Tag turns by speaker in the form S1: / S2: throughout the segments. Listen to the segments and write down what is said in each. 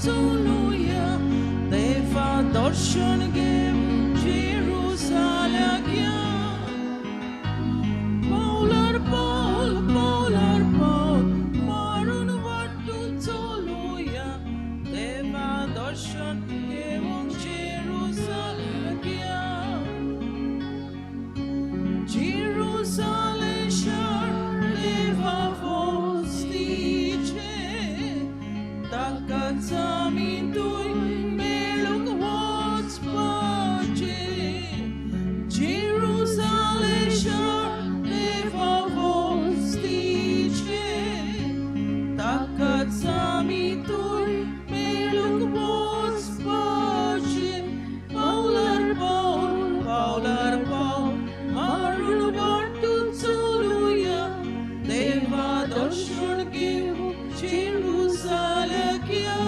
S1: चलुया देवा दर्शन घेवंक जेरुजालेमाक या. पावलार पावल पावलार पावल मारून वाटून चलुया देवा दर्शन घेवंक जेरुजालेमाक या. जेरुजालेम शार देवा वस्तीचें ताकाच आमी थंय मेळूंक वचपाचें. जेरुजालेम शार देवा वस्तीचें ताकाच आमी थंय मेळूंक वचपाचें. पावलार पावल पावलार पावल मारून वाटून चलुया देवा दर्शन घेवंक जेरुजालेमाक या.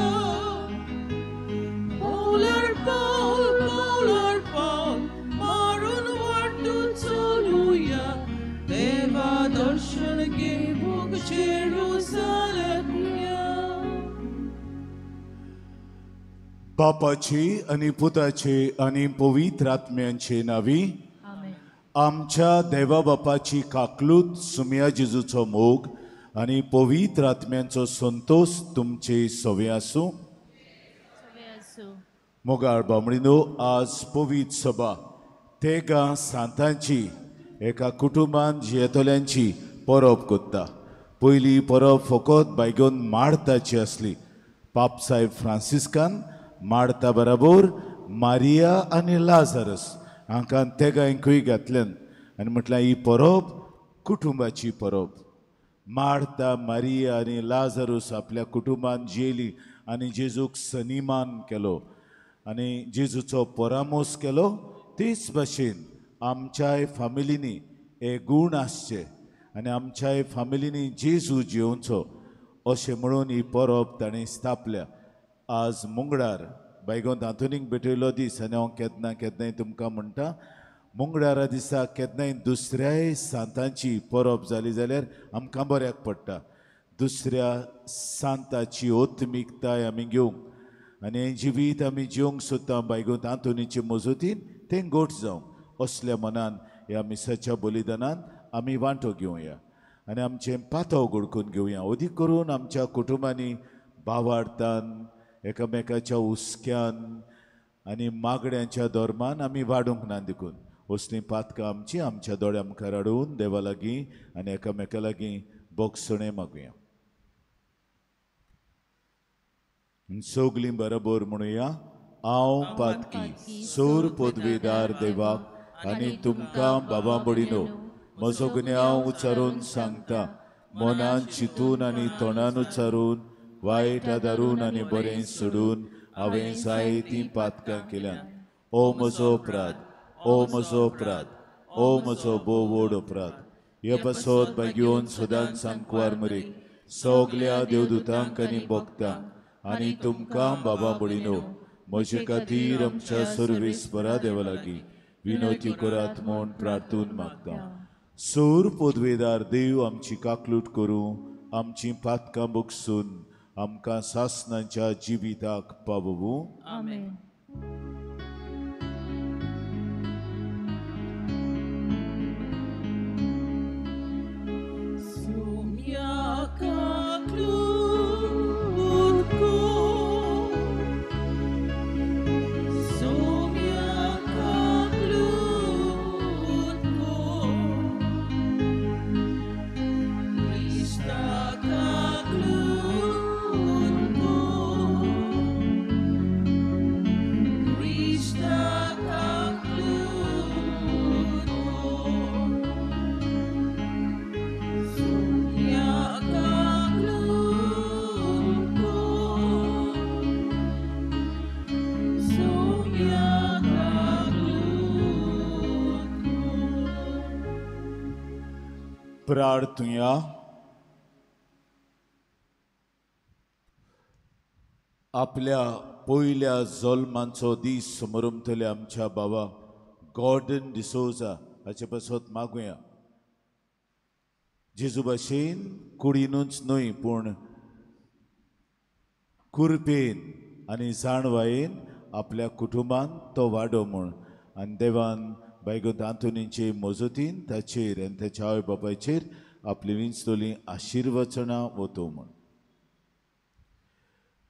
S1: पावलार पावल पावलार पावल मारून वाटून चलुया देवा दर्शन घेवंक जेरुजालेमाक या.
S2: बापाची आनी पुताची आनी पवित्र आत्म्यांचे नावी आमच्या देवा बापाची काकलूत, सुमया जेजूचो मोग आनी पवित्र आत्म्यांचो संतोष तुमचे सवे आसूं. मोगाळ बामणीनो, आज पवित्र सभा तेगां सांतांची एका कुटुंबान जियेतल्यांची परब करता. पयली परब फकत बायगोन मार्ताची आसली. पापसाहेब फ्रांसिस्कान मार्ता बराबर मारिया आनी लाजारस हांकां तेगांकूय घातल्यान आनी म्हटल्यार ही परब कुटुंबाची परब. मार्ता, मारिया आनी लाजारूस आपल्या कुटुंबान जियेली आनी जेजूक सन्मान केलो आनी जेजूचो परामोस केलो. तेच भाशेन आमच्याय फामिलींनी हे गूण आसचे आनी आमच्याय फामिलींनी जेजू जियोवचो अशें म्हणून ही परब ताणें स्थापल्या. आज मंगळार बायगोंत आंतोनीक भेटयलो दीस आनी हांव केन्ना केन्नाय तुमकां म्हणटा, मंगळारा दिसा केन्नाय दुसऱ्याय सांतांची परब जाली जाल्यार आमकां बऱ्याक पडटा. दुसऱ्या सांताची ओत्मिकताय आमी घेवंक आनी हें जिवीत आमी जिवंक सोदता बायगोंत आंतोनीचे मजतीन तें गोट जावंक असल्या मनान ह्या मिसाच्या बलिदानान आमी वांटो घेवया आनी आमचें पातव घडकून घेवया. अदीक करून आमच्या कुटुंबांनी भावार्थान, एकामेकाच्या हुस्क्यान आनी मागण्यांच्या धर्मान आमी वाडूंक ना. देखून असलीं पातकां आमची आमच्या दोळ्या मुखार हाडून देवा लागीं आनी एकामेका लागीं बोगसणें मागुया. सगलीं बरोबर म्हणुया, हांव पातकी सोर पदवेदार देवाक आनी तुमकां बाबा बडिनो म्हजो गुन्यांव उच्चारून सांगता. मनान चिंतून आनी तोंडान उच्चारून, वायट आदारून आनी बरें सोडून हांवें जायतीं पातकां केल्यांत. ओ म्हजो अपराध, ओ म्हजो अपराध, ओ म्हजो भोव व्हड अपराध. हे पासत बागेवन सदांच सांकवार मरीक सगल्या देवदूतांक आनी भक्तांक आनी तुमकां बाबा बडिनो म्हजे खातीर आमच्या सर्वेस्परा देवा लागीं विनोती करात म्हूण प्रार्थून मागता. सोर पदवेदार देव आमची काकलूट करूं, आमची पातकां बगसून आमकां सासनाच्या जिविताक पावोवूं.
S3: आमेन.
S2: प्रार्थुया. आपल्या पयल्या जल्मांचो दीस समरमतले आमच्या बाबा गॉर्डन डिसोजा हाचे पासत मागुया. जेजू भाशेन कुडीनूच न्हय पूण कुरपेन आनी जाणवायेन आपल्या कुटुंबान तो वाडो म्हूण आनी देवान बायगोंत आंतोनीचे मजतीन ताचेर आनी ताच्या आवय बापायचेर आपली विंचतली आशिर्वचनां वतो म्हूण.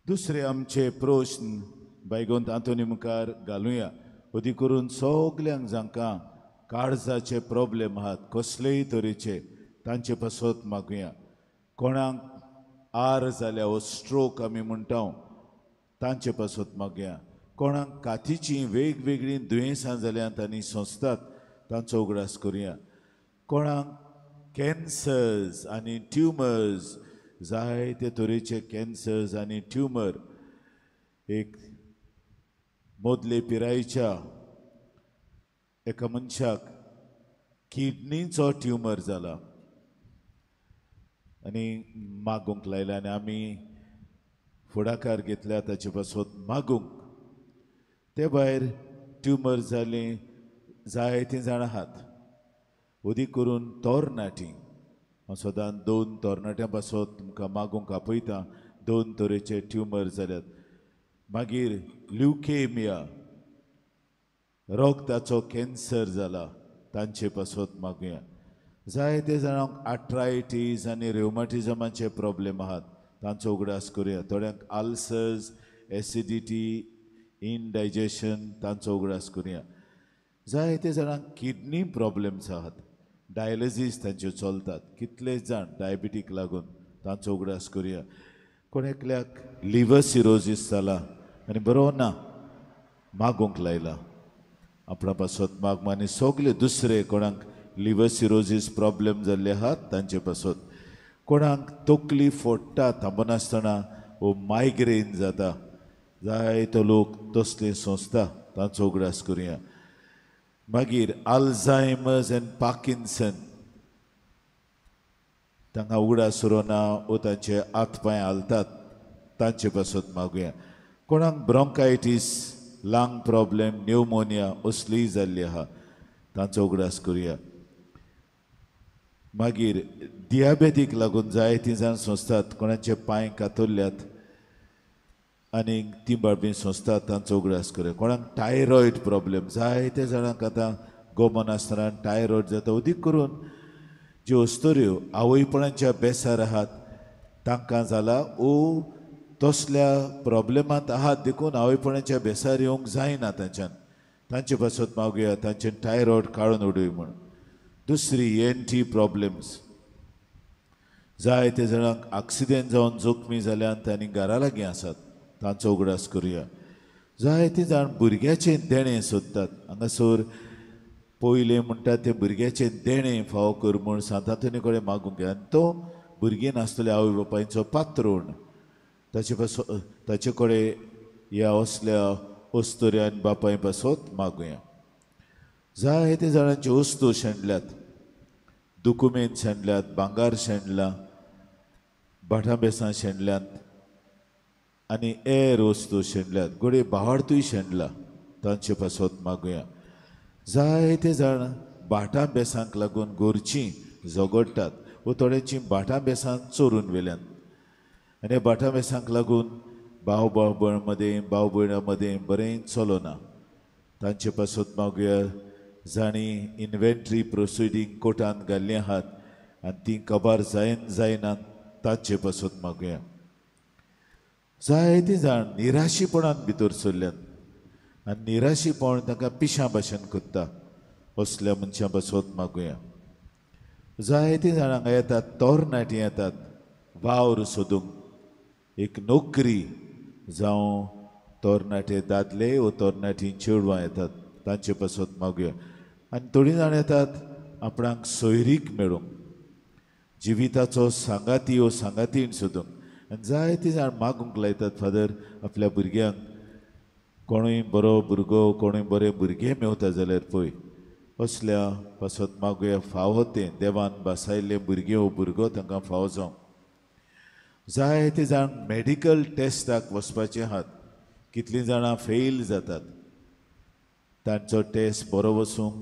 S2: दुसरे आमचे प्रश्न बायगोंत आंतोनी मुखार घालुया. अदी करून सगल्यांक जांकां काळजाचे प्रॉब्लेम आहात कसलेय तरेचे तांचे पासत मागुया. कोणाक आर जाल्या वो स्ट्रोक आमी म्हणटा तांचे पासत मागुया. कोणाक कातीचीं वेगवेगळीं दुयेंसां जाल्यांत आनी सोंसतात तांचो उगडास करुया. कोणाक कॅन्सर्स आनी ट्युमर्स, जायते तरेचे कॅन्सर्स आनी ट्युमर, एक मदले पिरायेच्या एका मनशाक किडनीचो ट्युमर जाला आनी मागूंक लायला आनी आमी फुडाकार घेतल्या ताचे पासत मागूंक. ते भायर ट्युमर जालीं जायतीं जाणां आहात, अदीक करून तरणाटीं. हांव सदांच दोन तरणाट्यां पासत तुमकां मागूंक आपयता. दोन तरेचे ट्युमर जाल्यात. मागीर ल्युकेमिया, रगताचो कॅन्सर जाला तांचे पासत मागुया. जायते जाणांक आर्थरायटीस आनी रेवमाटिजमाचे प्रॉब्लेम आहात तांचो उगडास करुया. थोड्यांक आल्सर्स, एसिडिटी, इनडायजेशन तांचो उगडास करुया. जायते जाणांक किडनी प्रॉब्लेम्स आहात, डायलिसीस तांच्यो चलतात, कितले जाण डायबिटीक लागून तांचो उगडास करुया. कोण एकल्याक लिवर सिरोजीस जाला आनी बरो ना मागूंक लायला आपणा पासत मागमा. आनी सगले दुसरे कोणाक लिवर सिरोजीस प्रॉब्लेम जाल्ले आहात तांचे पासत. कोणाक तकली फोडटा थांबनासतना वो मायग्रेन जाता, जायतो लोक तसले सोंसता तांचो उगडास करुया. मागीर अल्झायमर्स एन्ड पार्किन्सन, तांकां उगडास उरना वो तांचे हात पांय हालतात तांचे पासत मागुया. कोणाक ब्रोंकायटीस, लंग प्रॉब्लेम, न्युमोनिया असलीय जाल्ली आहा तांचो उगडास करुया. मागीर दियाबेतीक लागून जायतीं जाण सोंसतात, कोणाचे पांय कातरल्यात आनी ती बाबी सोंसतात तांचो उगडास करुया. कोणाक थायरॉयड प्रॉब्लेम, जायते जाणांक आतां गोमन आसतना थायरॉयड जाता. अदीक करून ज्यो अस्तुऱ्यो आवयपणाच्या बेसार आहात तांकां जाला ओ तसल्या प्रॉब्लेमांत आहात देखून आवयपणाच्या बेसार येवंक जायना तांच्यान, तांचे पासत मागुया तांचे थायरॉयड काडून उडय म्हूण. दुसरी ENT problems, जायते जाणांक एक्सिडेंट जावन जखमी जाल्यान आनी घरा लागीं आसात तांचो उगडास करुया. जायते जाण भुरग्याचें देणें सोदतात, हांगासर पयलें म्हणटा तें भुरग्याचें देणें फावो कर म्हूण सांतांतोनी कडेन मागूंक घेया आनी तो भुरगीं नासतले आवय बापायचो पात्रोण ताचे पासत ताचे कडेन ह्या असल्या अस्तुऱ्या आनी बापाय पासत मागुया. जायते जाणांच्यो वस्तू शेणल्यात, दुकुमेंत शेणल्यात, भांगार शेणलां, भाटां बेसां शेणल्यांत आनी हेर वस्तू शेणल्यात, घडये भावार्तूय शेणला तांचे पासत मागुया. जायते जाण भाटां बेसांक लागून गोरचीं झगडटात वो थोड्यांची भाटां बेसां चोरून व्हेल्यात आनी भाटां बेसांक लागून भाव भाव मदें भाव भयणां मदें बरें चलना तांचे पासत मागुया. जांणी इन्व्हेंट्री प्रोसिडींग कोर्टांत घाल्लीं आहात आनी तीं कबार जायन जायना तांचे पासत मागुया. जायते जाण निराशीपणान भितर सरल्यात आनी निराशीपण तांकां पिशां भाशेन करता असल्या मनशां पासत मागुया. जायते जाण हांगा येतात, तरणाटीं येतात वावर सोदूंक, एक नोकरी जावं तरणाटे दादले वो तरणाटीं चेडवां येतात तांचे पासत मागुया. आनी थोडीं जाण येतात आपणाक सोयरीक मेळूंक, जिविताचो सांगाती वो सांगातीण सोदूंक. आनी जायते जाण मागूंक लायतात फादर आपल्या भुरग्यांक, कोणूय बरो भुरगो कोणूय बरें भुरगें मेवता जाल्यार पळय असल्या पासत मागुया. फावो तें देवान बासायल्लें भुरगें वो भुरगो तांकां फावो जावं. जायते जाण मेडिकल टेस्टाक वचपाचे आहात, कितलीं जाणां फेल जातात, तांचो टेस्ट बरो वचूंक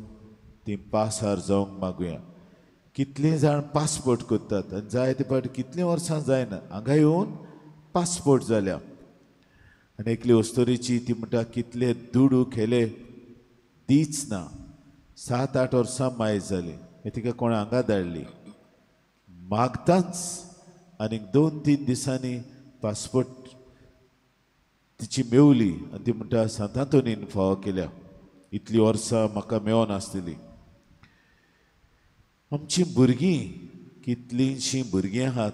S2: तीं पासार जावंक मागुया. कितलीं जाण पासपोर्ट करतात आनी जायते फावटी कितलीं वर्सां जायना हांगा येवन पासपोर्ट जाल्या आनी एकली अस्तोरीची ती म्हणटा कितले दुडू खेले दीच ना, 7-8 वर्सां मायज जाली, तिका कोण हांगा धाडली मागतांच आनीक 2-3 दिसांनी पासपोर्ट तिची मेवली आनी ती म्हणटा सांत आंतोनीन फावो केल्या, इतली वर्सां म्हाका मेळोन आसतली. आमचीं भुरगीं कितलींशीं भुरगीं आहात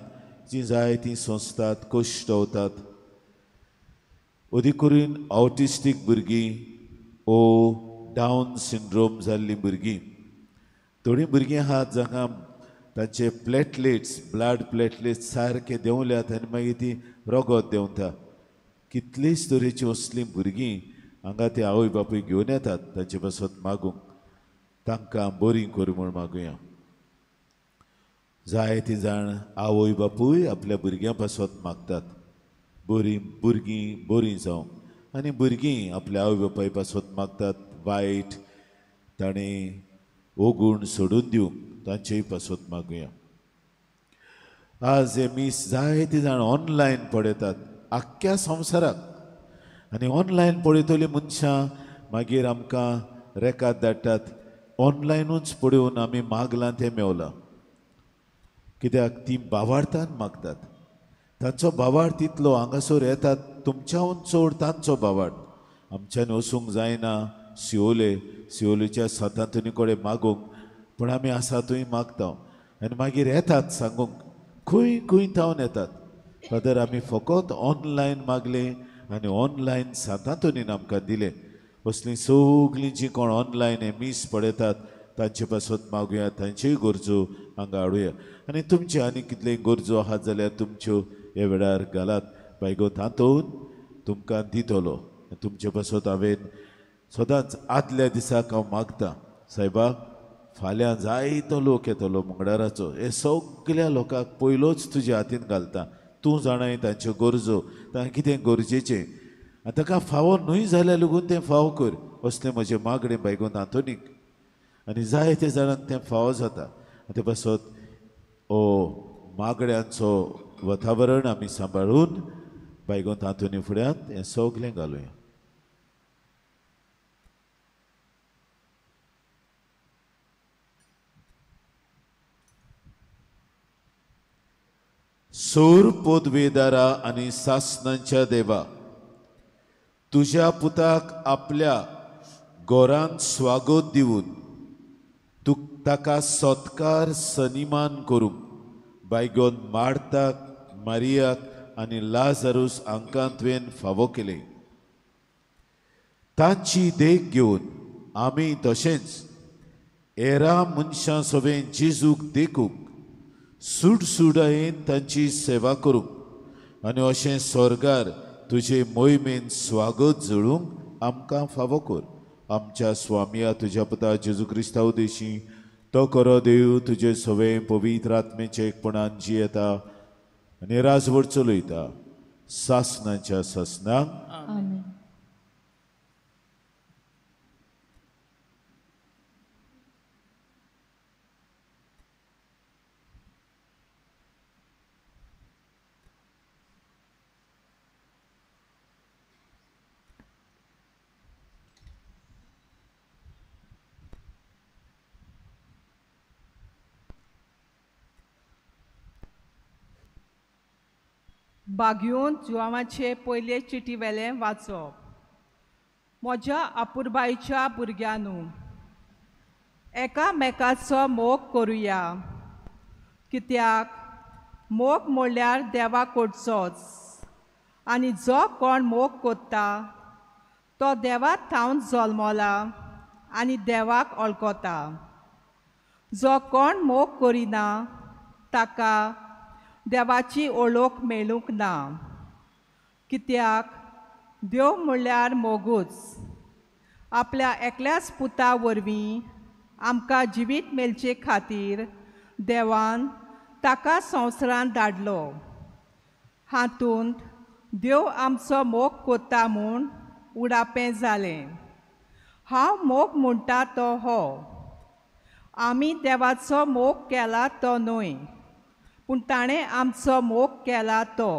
S2: जीं जाय तीं सोंसतात, कश्टवतात, अदीक करून ऑटिस्टीक भुरगीं ओ डावन सिंड्रोम जाल्लीं भुरगीं. थोडीं भुरगीं आहात जांकां तांचे प्लेटलेट्स, ब्लड प्लेटलेट्स सारके देंवल्यात आनी मागीर ती रगत देंवता. कितलीच तरेचीं असलीं भुरगीं हांगा ते आवय बापूय घेवन येतात तांचे पासत मागूंक, तांकां बरीं कर म्हूण मागुया. जायतीं जाण आवय बापूय आपल्या भुरग्यां पासत मागतात बरीं भुरगीं बरीं जावंक, आनी भुरगीं आपल्या आवय बापाय पासत मागतात वायट ताणें ओगूण सोडून दिवंक, तांचेय पासत मागुया. आज हे मीस जायतीं जाण ऑनलायन पळयतात आख्ख्या संवसाराक, आनी ऑनलायन पळयतलीं मनशां मागीर आमकां रेकाद धाडटात, ऑनलायनूच पळोवन आमी मागलां तें मेवलां. कित्याक तीं बावार्थान मागतात, तांचो बावार्थ तितलो हांगासर येतात तुमच्याहून चड तांचो बावार्थ. आमच्यान वचूंक जायना सियोले, सियोलेच्या सांत आंतोनी कडेन मागूंक, पूण आमी आसा थंय मागता आनी मागीर येतात सांगूंक, खंय खंय थावन येतात. फादर आमी फकत ऑनलायन मागलें आनी ऑनलायन सांत आंतोनीन आमकां दिलें. असलीं सगळीं जीं कोण ऑनलायन हें मीस पळयतात तांचे पासत मागुया, तांच्योय गरजो हांगा हाडुया. आनी तुमच्यो आनी कितल्यो गरजो आहात जाल्यार तुमच्यो ह्या वेळार घालात, बायगो आंतोन तुमकां दितलो. तुमचे पासत हांवें सदांच आदल्या दिसाक हांव मागता, सायबा फाल्यां जायतो लोक येतलो मंगळाराचो, हे सगल्या लोकांक पयलोच तुज्या हातीन घालता, तूं जाणाय तांच्यो गरजो, तांकां कितें गरजेचें आनी ताका फावो न्हय जाल्यार लागून तें फावो कर, असलें म्हजें मागणें बायगोन आंतोनीक. आनी जायते जाणांक तें फावो जाता. आनी ते पासत ओ मागण्यांचो वातावरण आमी सांबाळून बायगोन आंतोनी फुड्यांत हें सगलें घालुया. सोर पोदवेदारा आनी सासनांच्या देवा, तुज्या पुताक आपल्या गोरान स्वागत दिवन तूं ताका सत्कार सन्मान करूंक बायगोन मार्ताक, मारियाक आनी लाजारूस हांकां तुवें फावो केलें. तांची देख घेवन आमी तशेंच एरा मनशां सवें जेजूक देखूंक सुडसुडायेन तांची सेवा करूंक आनी अशें स्वर्गार तुजे मोहिमेन स्वागत जुळूंक आमकां फावो कर. आमच्या स्वामिया तुज्या पुता जेजू क्रिस्ता उदेशी तो करो देव तुजे सवें पवित्र आत्मेचे एकपणान जियेता आनी राजवट चलयता सासनाच्या सासनाक.
S3: आमेन.
S1: बागयोन जुवांवाचे पयले चिटी वेलें वाचप. म्हज्या आपुरबायच्या भुरग्यांनू, एकामेकाचो मोग करुया, कित्याक मोग म्हणल्यार देवा कडचोच, आनी जो कोण मोग करता तो देवा थावन जल्मला आनी देवाक वळखता. जो कोण मोग करिना ताका देवाची ओळख मेळूंक ना, कित्याक देव म्हणल्यार मोगूच. आपल्या एकल्याच पुता वरवीं आमकां जिवीत मेळचे खातीर देवान ताका संवसारांत धाडलो. हातूंत देव आमचो मोग करता म्हूण उडापें जालें. हांव मोग म्हणटा तो हो, आमी देवाचो मोग केला तो न्हय, पूण ताणें आमचो मोग केला तो,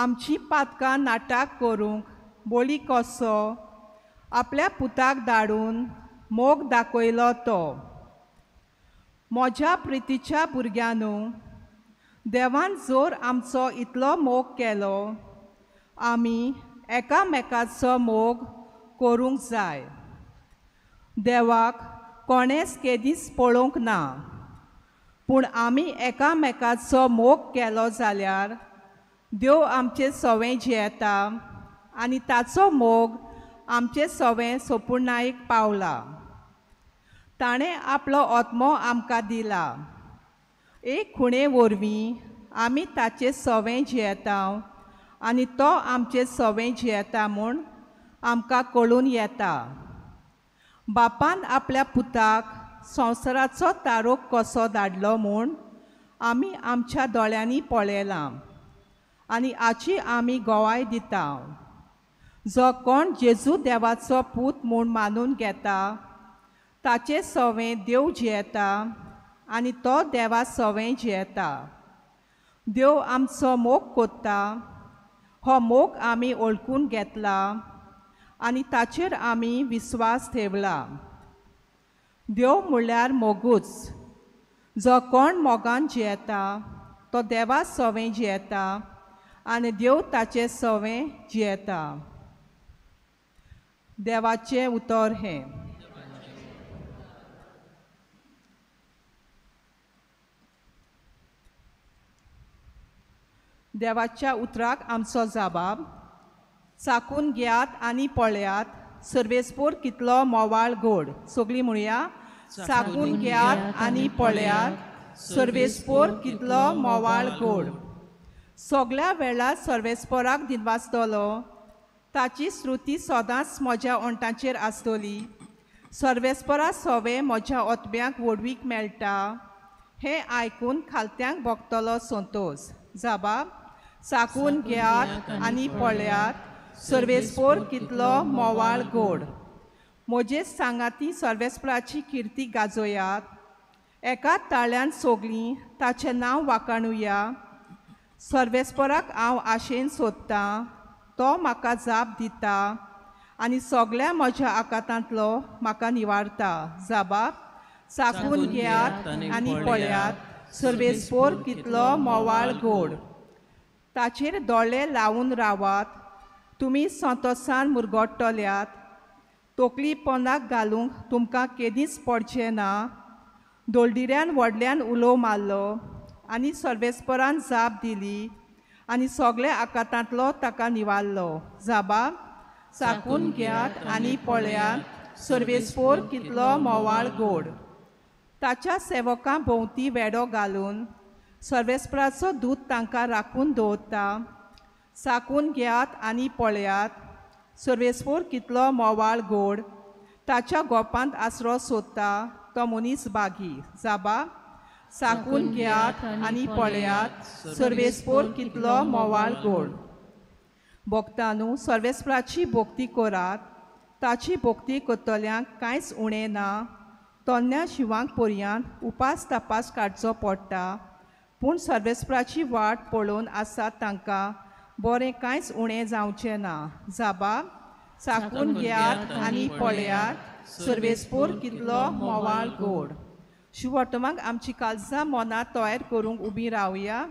S1: आमची पातकां नाटक करूंक बोली कसो आपल्या पुताक धाडून मोग दाखयलो तो. म्हज्या प्रितीच्या भुरग्यांनो, देवान जोर आमचो इतलो मोग केलो, आमी एकामेकाचो मोग करूंक जाय. देवाक कोणेंच केदींच पळोवंक ना, पूण आमी एकामेकाचो मोग केलो जाल्यार देव आमचे सवें जियेता आनी ताचो मोग आमचे सवें सोपुर्णायेक पावला. ताणें आपलो आत्मो आमकां दिला. एक खुणे वरवीं आमी ताचे सवें जियेता आनी तो आमचे सवें जियेता म्हूण आमकां कळून येता. बापान आपल्या पुताक संवसाराचो तारोक कसो धाडलो म्हूण आमी आमच्या दोळ्यांनी पळयलां आनी आची आमी गवाय दिता. जो कोण जेजू देवाचो पूत म्हूण मानून घेता ताचे सवें देव जियेता आनी तो देवा सवें जियेता. देव आमचो मोग कोत्ता, हो मोग आमी वळखून घेतला आनी ताचेर आमी विस्वास ठेवला. देव म्हणल्यार मोगूच. जो कोण मोगान जियेता तो देवा सवें जियेता आनी देव ताचे सवें जियेता. देवाचें उतर हें. देवाच्या उतराक आमचो जबाब. चाकून घेयात आनी पळयात सर्वेस्पोर कितलो मोवाळ गोड. सगळीं म्हणया, चाकून घेयात आनी पळयात सर्वेस्पोर कितलो मोवाळ गोड. सगळ्या वेळार सर्वेस्पोराक दिनवासतलो, ताची श्रुती सदांच म्हज्या ओंठांचेर आसतली. सर्वेस्पोरा सवें म्हज्या ओतब्यांक व्हडवीक मेळटा, हें आयकून खालत्यांक भोगतलो संतोश. जबाब, चाकून घेयात आनी पळयात सर्वेस्पोर कितलो मोवाळ गोड. म्हजे सांगाती सर्वेस्पोराची किर्ती गाजोयात, एका ताळ्यान सोगलीं ताचें नांव वाखाणुया. सर्वेस्पोराक हांव आशेन सोदतां, तो म्हाका जाप दिता आनी सगळ्या म्हज्या आकातांतलो म्हाका निवारता. जबाब, चाकून घेयात आनी पळयात सर्वेस्पोर कितलो मोवाळ गोड. ताचेर दोळे लावन रावात, तुमी संतोसान मुरगट्टल्यात. तकली पोंदाक घालूंक तुमकां केदींच पडचें ना. दोलदिऱ्यान व्हडल्यान उलो मारलो आनी सर्वेस्पोरान जाप दिली आनी सगळ्या आकातांतलो ताका निवारलो. जबाब, चाकून घेयात आनी पळयात सर्वेस्पोर कितलो मोवाळ गोड. ताच्या सेवकां भोंवती वेडो घालून सर्वेस्पोराचो दूत तांकां राखून दवरता. चाकून घेयात आनी पळयात सर्वेस्पोर कितलो मोवाळ गोड. ताच्या गोपांत आसरो सोदता तो मनीस बागी. जबाब, चाकून घेयात आनी पळयात सर्वेस्पोर कितलो मोवाळ गोड. भक्तानू, सर्वेस्पोराची भक्ती करात, ताची भक्ती करतल्यांक कांयच उणें ना. तन्न्या शिवांक पर्यांत उपास तपास काडचो पडटा, पूण सर्वेस्पोराची वाट पळोवन आसा तांकां बरें कांयच उणें जावचें ना. जबाब, चाकून घेयात आनी पळयात सर्वेस्पोर कितलो मोवाळ गोड. शिवटमाक आमची काळजां मनां तयार करूंक उबी रावया.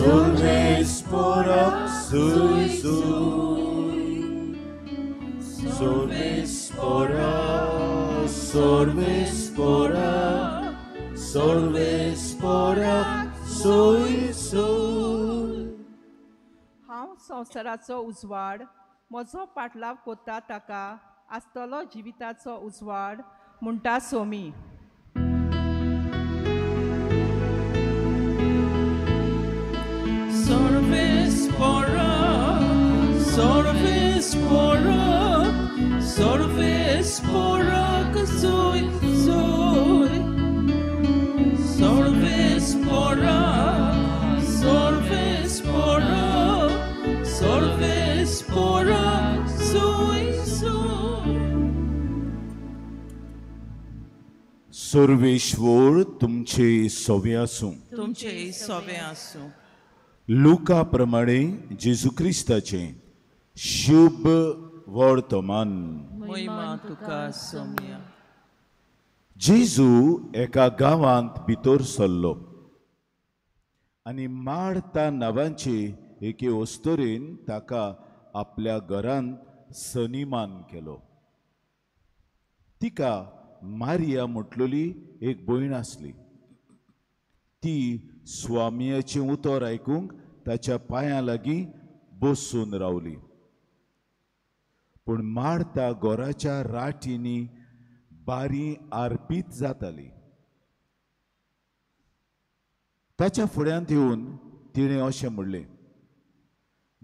S2: सर्वेस्पोरा सुय सुय, सर्वेस्पोरा सर्वेस्पोरा सर्वेस्पोरा सुय सुय.
S1: हांव संवसाराचो उजवाड, म्हजो पाटलाव कोत्ता ताका आसतलो जिविताचो उजवाड म्हणटा Somi.
S3: Service pora, service pora, sui sui. Service pora, service pora, service pora, sui sui.
S2: Sarveshwar तुमचे सोवे आसूं.
S3: तुमचे सोवे आसूं.
S2: लुका प्रमाणे जेजू क्रिस्ताचें शुभ वर्तमान.
S3: महिमा तुका सोम्या.
S2: जेजू एका गांवांत भितर सरलो आनी मार्ता नांवाचे एके अस्तुरेन ताका आपल्या घरांत सनिमान केलो. तिका मारिया म्हटलेली एक भयण आसली. ती स्वामियाचें उतर आयकूंक ताच्या पांयां लागीं बसून रावली. पूण मार्ता घराच्या राटींनी बारी आरपीत जाताली. ताच्या फुड्यांत येवन तिणें अशें म्हणलें,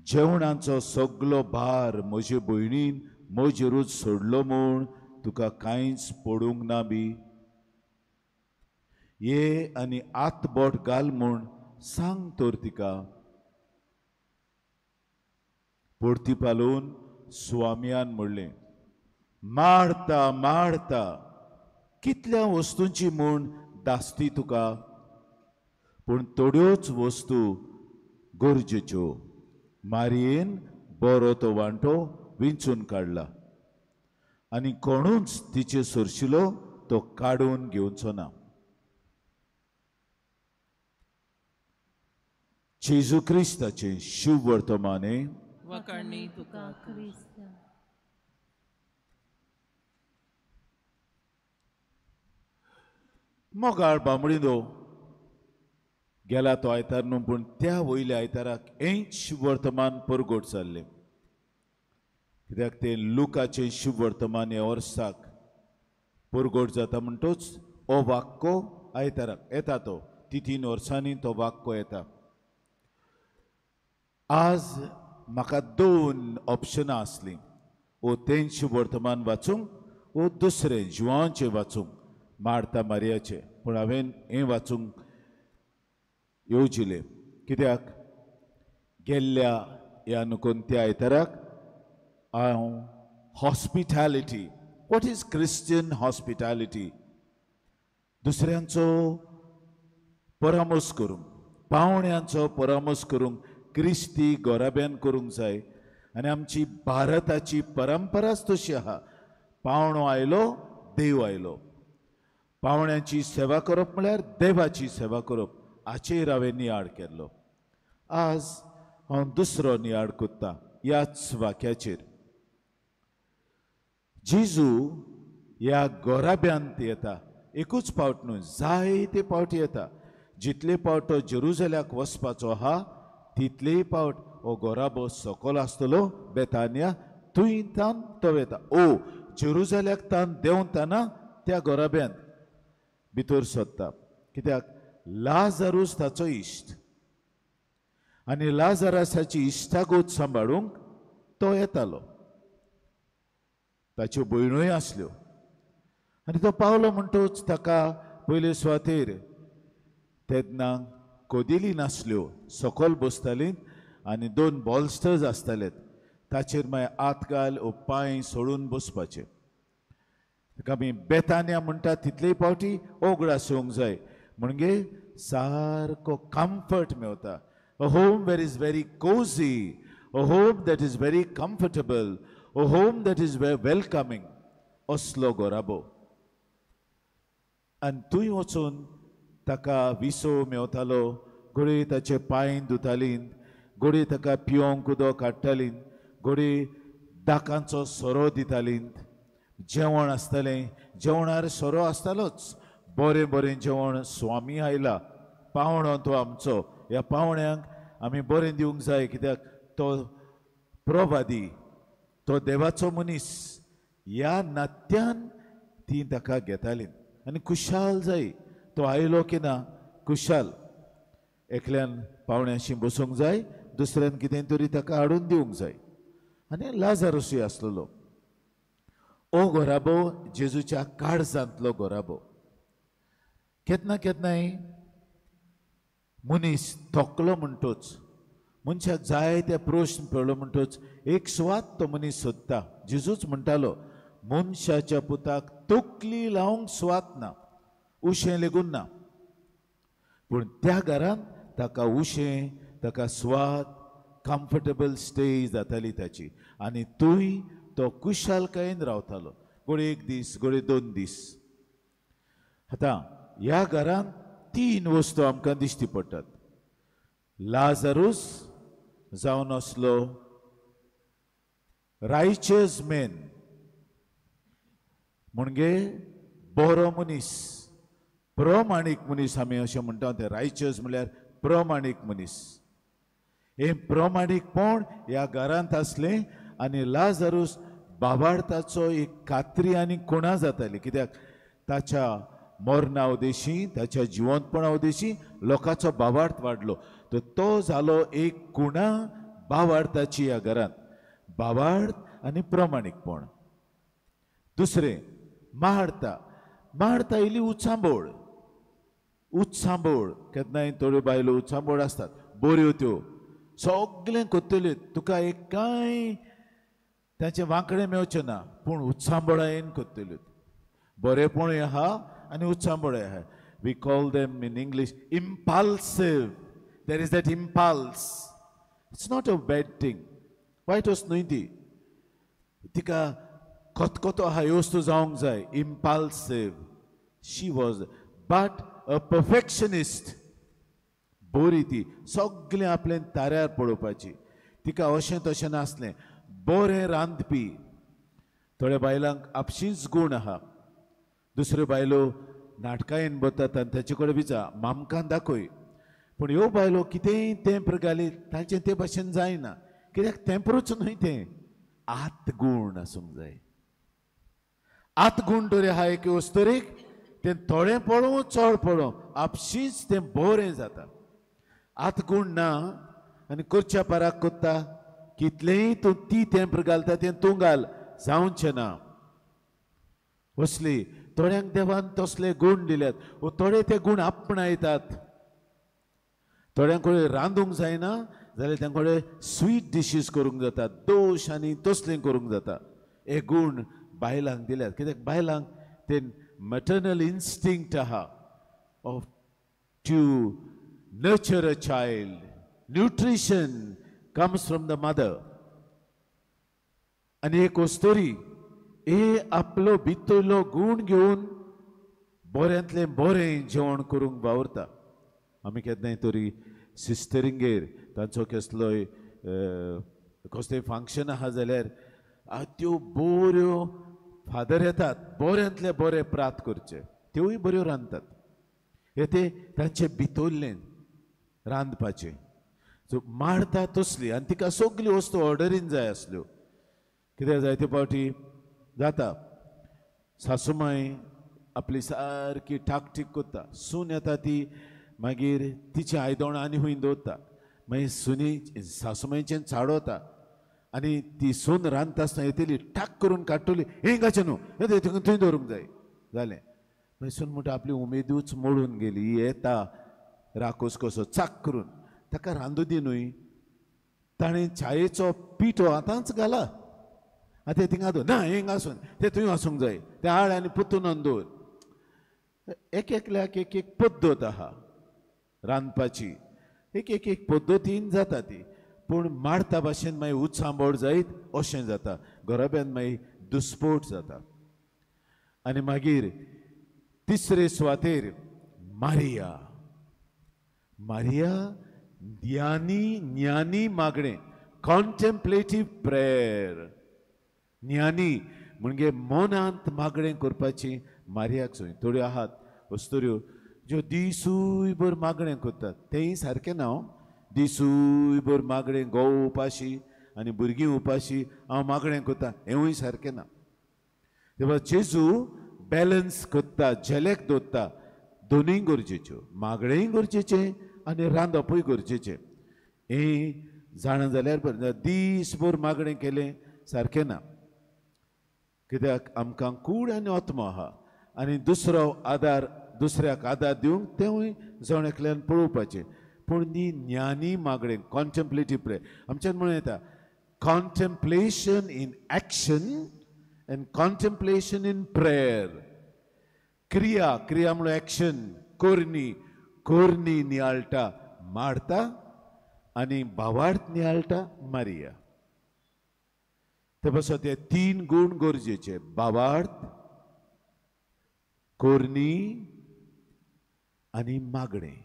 S2: जेवणाचो सगलो भार म्हजे भयणीन म्हजेरूच सोडलो म्हूण तुका कांयच पडूंक ना बी. ये आनी आतबोट घाल म्हूण सांग तर तिका. परती पालोवन स्वामियान म्हणलें, मार्ता मार्ता, कितल्या वस्तूंची म्हूण दासती तुका, पूण थोड्योच वस्तू गरजेच्यो. मारयेन बरो तो वांटो विंचून काडला आनी कोणूच तिचे सरशिलो तो काडून घेवचो ना. जेजू क्रिस्ताचें शुभ वर्तमाने.
S3: वखाणी तुका
S4: क्रिस्ता.
S2: मोगाळ बांबडीनो, गेला तो आयतार न्हू, पूण त्या वयल्या आयताराक हेंच वर्तमान परगट जाल्लें. कित्याक तें लुकाचें शुभ वर्तमान ह्या वर्साक परगट जाता म्हणटूच हो वाक्को आयताराक येता. तो 3 वर्सांनी तो वाक्को येता. आज म्हाका 2 ऑप्शनां आसलीं, ओ तेंच वर्तमान वाचूंक ओ दुसरें जुवांचें वाचूंक, मार्ता मारियाचें. पूण हांवें हें वाचूंक येवजिलें, कित्याक गेल्ल्या ह्या नुकोन त्या आयताराक हांव hospitality, what is Christian hospitality, दुसऱ्यांचो परामर्श करूंक, पावण्यांचो परामर्श करूंक क्रिस्ती गोराब्यान करूंक जाय. आनी आमची भारताची परंपराच तशी आहा, पावणो आयलो देव आयलो. पावण्यांची सेवा करप म्हळ्यार देवाची सेवा करप. हाचेर हांवें नियाळ केल्लो. आज हांव दुसरो नियाळ करता ह्याच वाक्याचेर. जेजू ह्या गोराब्यांत येता, एकूच पावट न्हू, जायते पावटी येता. जितले पावट तो जेरुजल्याक वचपाचो आहा तितलेय पावट हो गोराबो सकल आसतलो बेतानिया, थंय तान तो वेता. ओ जेरुजल्याक तान देंवतना त्या गोराब्यांत भितर सोदता, कित्याक लाजारूस ताचो इश्ट आनी लाजारसाची इश्टागत सांबाळूंक तो येतालो. ताच्यो भयणूय आसल्यो आनी तो पावलो म्हणटूच ताका पयले सुवातेर तेन्ना कदेली नासल्यो, सकल बसतालीं आनी 2 बॉल्स्टर्स आसताले, ताचेर मागीर हात घाल ओ पांय सोडून बसपाचे. ताका आमी बेतानिया म्हणटा तितलेय पावटी ओगडास येवंक जाय, म्हणजे सारको कम्फर्ट मेवता. A home where is very cosy, a home that is very comfortable, a home that is welcoming, असलो गोराबो. आनी थंय वचून ताका विसव मेवतालो, घडये ताचे पांय धुतालीं, घडये ताका पिवंक उदक हाडटालीं, घडये दाकांचो सोरो दितालीं. जेवण आसतालें, जेवणार सोरो आसतालोच. बरें बरें जेवण. स्वामी आयला, पावणो तो आमचो, ह्या पावण्यांक आमी बरें दिवंक जाय, कित्याक तो प्रवादी, तो देवाचो मनीस. ह्या नात्यान ती ताका घेतालीं आनी खुशाल जाय. तो आयलो की ना खुशाल. एकल्यान पावण्याशी बसूंक जाय, दुसऱ्यान कितें तरी ताका हाडून दिवंक जाय. आनी लाजारूसूय आसलेलो. ओ गोराबो जेजूच्या काळजांतलो गोराबो. केन्ना केन्नाय मनीस थकलो म्हणटूच, मनशाक जाय ते प्रश्न पडलो म्हणटूच एक सुवात तो मनीस सोदता. जेजूच म्हणटालो, मनशाच्या पुताक तकली लावंक सुवात ना. उशें लेगून ना. पूण त्या घरांत ताका उशें, ताका स्वाद, कम्फर्टेबल स्टे जाताली ताची आनी थंय तो कुशालकायेन रावतालो. गोडे एक दीस, गोडे 2 दीस. आतां ह्या घरांत 3 वस्तू आमकां दिश्टी पडटात. लाजारूस जावन आसलो रायचस मॅन, म्हणजे बरो मनीस, प्रमाणीक मनीस आमी अशें म्हणटा. ते रायचस म्हणल्यार प्रमाणीक मनीस. हें प्रमाणीकपण ह्या घरांत आसलें आनी लाजारूस बाबार्थाचो एक कात्री आनी कोणा जाताली. कित्याक ताच्या मरणा उदेशी, ताच्या जिवंतपणा उदेशी लोकांचो बाबार्थ वाडलो. तर तो जालो एक कुणा बाबार्थाची ह्या घरांत, बाबार्थ आनी प्रमाणीकपण. दुसरें मार्ता. मार्ता इल्ली उचांबोळ, उचांबोळ. केन्नाय थोड्यो बायलो उचांबोळ आसतात, बऱ्यो त्यो सगळें करतल्यो, तुका एक कांय ताचें वांकडें मेळचें ना, पूण उचांबळायेन करतल्यो. बरेपणूय आहा आनी उचांबळय आहा. We call them in English impulsive. There is that impulse. It's not a bad thing, वायट वस्त न्हय ती. तिका खतखतो आहा, ह्यो वस्तू जावंक जाय. Impulsive she was, but a perfectionist. बरी ती, सगळें आपलें ताऱ्यार पळोवपाची. तिका अशें तशें नासलें. बरें रांदपी. थोड्या बायलांक आपशींच गूण आहा. दुसऱ्यो बायलो नाटकायेन वतात आनी ताचे कडेन विचार मामकान दाखय. पूण ह्यो बायलो कितेंय तेंपर घाली तांचें ते भाशेन जायना. कित्याक तेंपरूच न्हय तें, आतगूण आसूंक जाय. आतगूण तरी आहा एके वस्तुरीक, तें थोडें पळोवं चड पळोवं आपशींच तें बरें जाता. आतगूण ना आनी करच्या पाराक करता, कितलेंय तूं ती तेंपर घालता तें तूं घाल, जावचें ना. असली थोड्यांक देवान तसले गूण दिल्यात, वो थोडे ते गूण आपणायतात. थोड्यां कडेन रांदूंक जायना जाल्यार तांचे कडेन स्वीट डिशीज करूंक जाता, दोश आनी तसलें करूंक जाता. हे गूण बायलांक दिल्यात. कित्याक बायलांक ते मटर्नल इन्स्टिंक्ट आहा of to nurture a child. Nutrition comes from the mother. आनी एक वस्तुरी हे आपलो भितरलो गूण घेवन बऱ्यांतलें बरें जेवण करूंक वावुरता. आमी केन्नाय तरी सिस्टरींगेर तांचो कसलोय कसलें फंक्शन आहा जाल्यार त्यो बऱ्यो फादर येतात, बऱ्यांतले बरे प्रात करचे, त्योय बऱ्यो रांदतात. हे ते तांचे भितरलें रांदपाचें. सो मारता तसली आनी तिका सगल्यो वस्तू ऑर्डरीन जाय आसल्यो. कित्याक जायते फावटी जाता सासूमाय आपली सारकी ठाकठीक करता, सून येता ती मागीर तिचें आयदोणां आनी हुंय दवरता, मागीर सुनी सासूमायचें चाडवता आनी ती सून रांदता आसतना येतली ठाक करून काडटली, हिंगाचें न्हू थंय दवरूंक जाय. जालें, मागीर सून म्हणटा आपली उमेदूच मोडून गेली. ही येता राकोस कसो चाक करून, ताका रांदू दी न्हय. ताणें चायेचो पिठो आतांच घाला, आतां थिंगा दवर ना, हिंगा आसून तें थंय आसूंक जाय, तें हाड आनी पुतून दवर. एक एकल्याक एक एक पद्दत आहा रांदपाची, एक एक एक पद्दतीन जाता ती. पूण मारता भाशेन मागीर उचांबळ जायत अशें जाता, घराब्यान मागीर दुस्पोट जाता. आनी मागीर तिसरे सुवातेर मारिया. मारिया ज्ञानी, ज्ञानी मागणें, कॉन्टेम्पलेटीव प्रेयर. ज्ञानी म्हणजे मनांत मागणें करपाची मारियाक सोय. थोड्यो आहात वस्तुऱ्यो ज्यो दिसूय भर मागणें करतात, तेंय सारकें ना. दिसूय भर मागणें, घोव उपाशी आनी भुरगीं उपाशी, हांव मागणें करता, हेंवूय सारकें ना. तेव्हा जेजू बॅलन्स करता, झेलेक दवरता. दोनूय गरजेच्यो, मागणेंय गरजेचें आनी रांदपूय गरजेचें. हें जाणा जाल्यार बरें. दीसभर मागणें केलें सारकें ना, कित्याक आमकां कूड आनी आत्मो आहा आनी दुसरो आदार, दुसऱ्याक आदार दिवंक तेंवूय जण एकल्यान पळोवपाचें. पूण ती ज्ञानी मागणें, कॉन्टेम्पलेटीव प्रेयर आमच्यान म्हणूं येता, contemplation in action and contemplation in prayer. क्रिया, क्रिया म्हणल्यार एक्शन, कोरणी, कोरणी नियाळटा मार्ता आनी भावार्थ नियाळटा मारिया. ते पासत हे तीन गूण गरजेचे, भावार्थ, कोरणी आनी मागणें.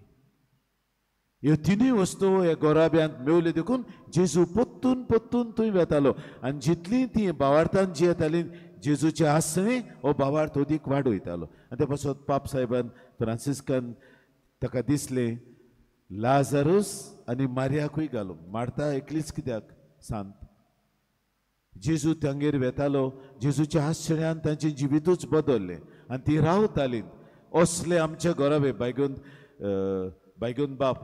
S2: ह्यो तिनूय वस्तू ह्या गोराब्यांत मेवल्यो देखून जेजू पोत्तून पोत्तून थंय वेतालो. आनी जितली ती भावार्थान जी येताली जेजूचें आसणें हो भावार्थ अदीक वाडयतालो. आनी ते पासत पाप साहेबान फ्रांसिस्कान ताका दिसलें लाजारूस आनी मारियाकूय घालूंक, मार्ता एकलीच कित्याक सांत. जेजू तांगेर वेतालो, जेजूच्या आश्चर्यान तांचें जिवितूच बदल्लें आनी ती रावताली. असले आमच्या घराबे बायगून बायगून बाप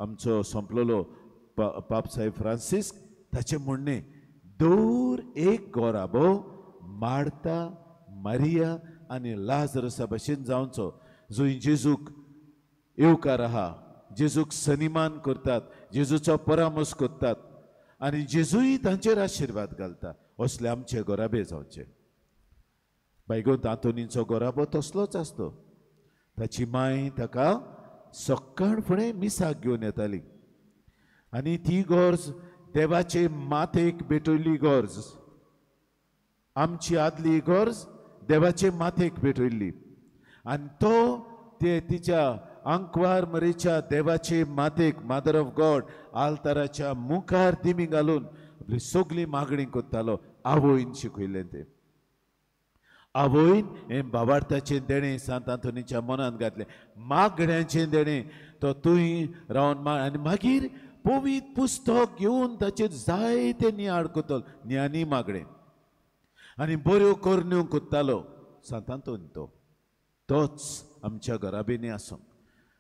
S2: आमचो सोंपलेलो पाप साहेब फ्रांसिस्क ताचें म्हणणें, दर एक गोराबो मार्ता, मारिया आनी लाजरसा भशेन जावचो, जो जेजूक येवकार आहा, जेजूक सन्मान करतात, जेजूचो परामर्श करतात आनी जेजूय तांचेर आशिर्वाद घालता. असले आमचे गोराबे जावचे. बायगोंत आंतोनीचो गोराबो तसलोच आसतो. ताची माय ताका सकाळ फुडें मिसाक घेवन येताली आनी ती गरज देवाचे माथेक भेटयल्ली गरज, आमची आदली गरज देवाचे माथेक भेटयल्ली. आनी तो ते तिच्या आंकवार मरेच्या देवाचे मातेक, मदर ऑफ गॉड, आल्ताराच्या मुखार दिमी घालून आपली सगळी मागणी करतालो. आवयन शिकयलें तें, आवयन हें भावार्थाचें देणें सांत आंतोनीच्या मनांत घातलें, मागण्यांचें देणें. तो थंय रावन आनी मागीर पवित्र पुस्तक घेवन ताचेर जायते नियाळ करतालो, ज्ञानी मागणें आनी बऱ्यो करण्यो करतालो सांत आंतोनी. तो तोच आमच्या घराब्यांनी आसूंक.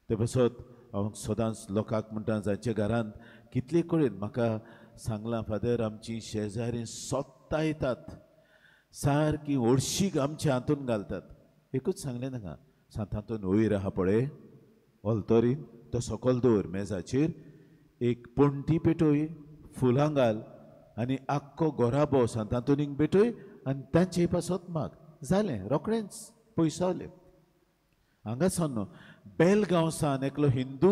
S2: ते पासत हांव सदांच लोकांक म्हणटा, जांच्या घरांत कितले कडेन म्हाका सांगलां, फादर आमची शेजारी सोत्तायतात, सारकी ओडशीक आमच्या हातून घालतात. एकूच सांगलें तांकां, सांत आंतोन वयर आहा पळय ऑल्तोरीन, तो सकयल दवर मेजाचेर, एक पणटी पेटय, फुलां घाल आनी आख्खो गोराबो सांत आंतोनीक भेटय आनी तांचे पासत माग. जालें, रोखडेंच पयसावलें. हांगा सावन बेलगांवसान एकलो हिंदू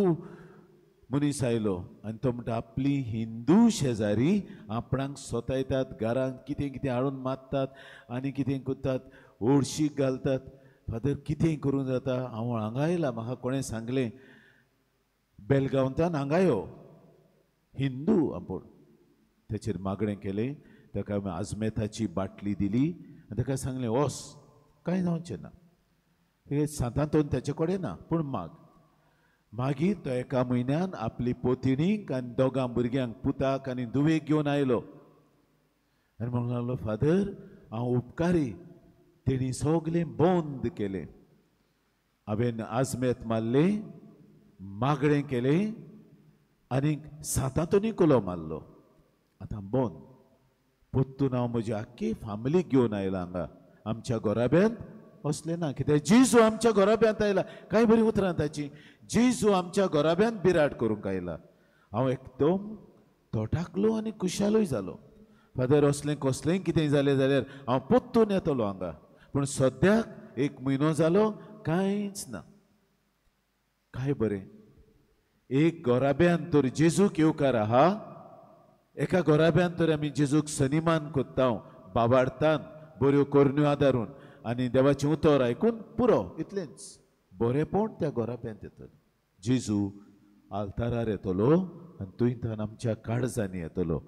S2: मनीस आयलो आनी तो म्हणटा आपली हिंदू शेजारी आपणाक सोतायतात, घरांत कितें कितें हाडून मारतात आनी कितें करतात, ओडशीक घालतात. फादर कितें करूंक जाता, हांव हांगा आयला, म्हाका कोणें सांगलें बेलगांवांतल्यान हांगा यो, हिंदू आपूण. ताचेर मागणें केलें, ताका आजमेथाची बाटली दिली आनी ताका सांगलें वस, कांय जावचें ना, सांत आंतोन ताचे कडेन ना, पूण माग. मागीर तो एका म्हयन्यान आपली पोतिणीक आनी दोगां भुरग्यांक, पुताक आनी धुवेक घेवन आयलो आनी म्हणूंक लागलो, फादर हांव उपकारी, तेणी सगलें बंद केलें, हांवें आजमेत मारलें, मागणें केलें आनी सांत आंतोनी कुलो मारलो, आतां बंद. पोत्तून हांव म्हजी आख्खी फामिलीक घेवन आयला हांगा, आमच्या घराब्यांत असलें ना, कित्याक जेजू आमच्या घराब्यांत आयला. कांय बरीं उतरां ताचीं, जेजू आमच्या घराब्यांत बिराड करूंक आयला. हांव एकदम तोटाकलो आनी खुशालूय जालो. फादर असलें कसलेंय कितें जालें जाल्यार हांव पोत्तून येतलो हांगा, पूण सद्याक एक म्हयनो जालो कांयच ना. काय बरें, एक घराब्यांत तर जेजूक येवकार आहा, एका घराब्यांत तर आमी जेजूक सन्मान करता, बाबार्थान बऱ्यो करण्यो आदारून आनी देवाचें उतर आयकून पुरो, इतलेंच बरेंपण त्या घराब्यांत येतलें. जेजू आल्तारार येतलो आनी थंयच्यान आमच्या काळजांनी येतलो,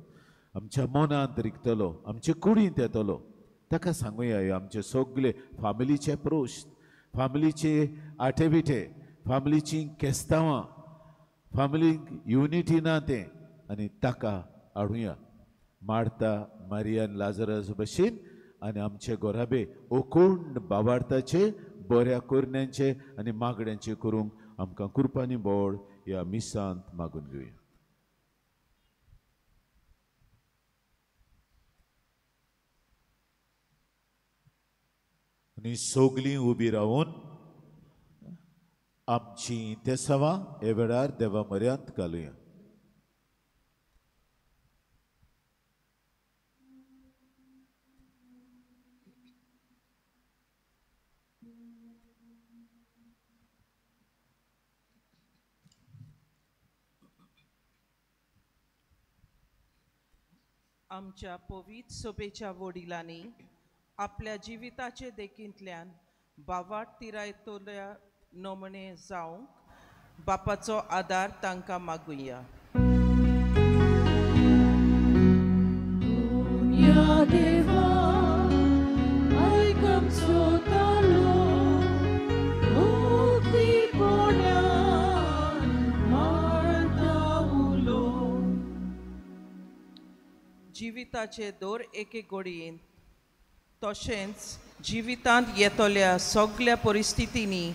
S2: आमच्या मनांत रिगतलो, आमचे कुडींत येतलो. ताका सांगुया ह्यो आमचे सगळे फामिलीचे प्रश्न, फामिलीचे आठे विठे, फामिलीची केस्तांवां, फामिलीक युनिटी ना तें, आनी ताका हाडुया मार्ता, मारिया आनी लाजरस भशेन आनी आमचे गोराबे ओकोंड बाबार्थाचे, बऱ्या करण्यांचे आनी मागण्यांचे करूंक आमकां कुरपानी बोळ ह्या मिसांत मागून घेवया. आनी सगलीं उबी रावन आमची तेसावां हे वेळार देवा म्हऱ्यांत घालुया.
S3: आमच्या पवित्र सभेच्या वडिलांनी आपल्या जिविताचे देखींतल्यान बावाट तिरायतल्या नमणे जावंक बापाचो आदार तांकां मागुया.
S4: देवा आयक आमचो ताळो, मुक्तीपणान मारता उलो.
S3: जिविताचे दर एके घडयेंत तशेंच जिवितांत येतल्या सगल्या परिस्थितींनी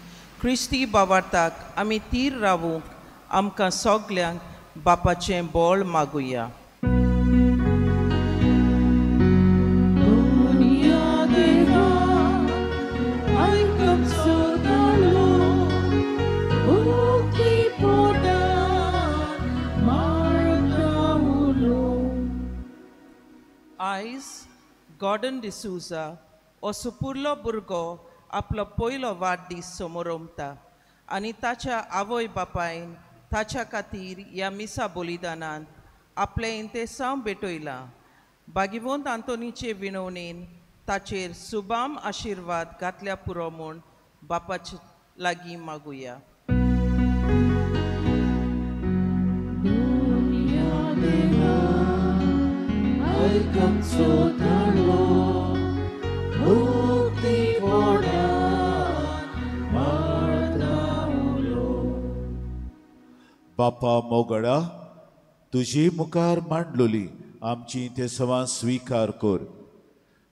S3: क्रिस्ती बावार्थाक आमी तीर रावूंक आमकां सगल्यांक बापाचें बळ मागुया. आयज गॉर्डन डिसूजा हो सुपुरलो भुरगो आपलो पयलो वाडदीस समोरमता आनी ताच्या आवय बापायन ताच्या खातीर ह्या मिसा बलिदानान आपलें इंतेसांव भेटयलां. भागीवंत आंतोनीचे विनवणेन ताचेर सुबाम आशिर्वाद घातल्या पुरो म्हूण बापाचे लागीं मागुया.
S4: आयक आमचो ताळो, मुक्तीपणान मारता उलो.
S2: बापा मोगडा, तुजी मुखार मांडलोली आमची ते सवां स्विकार कर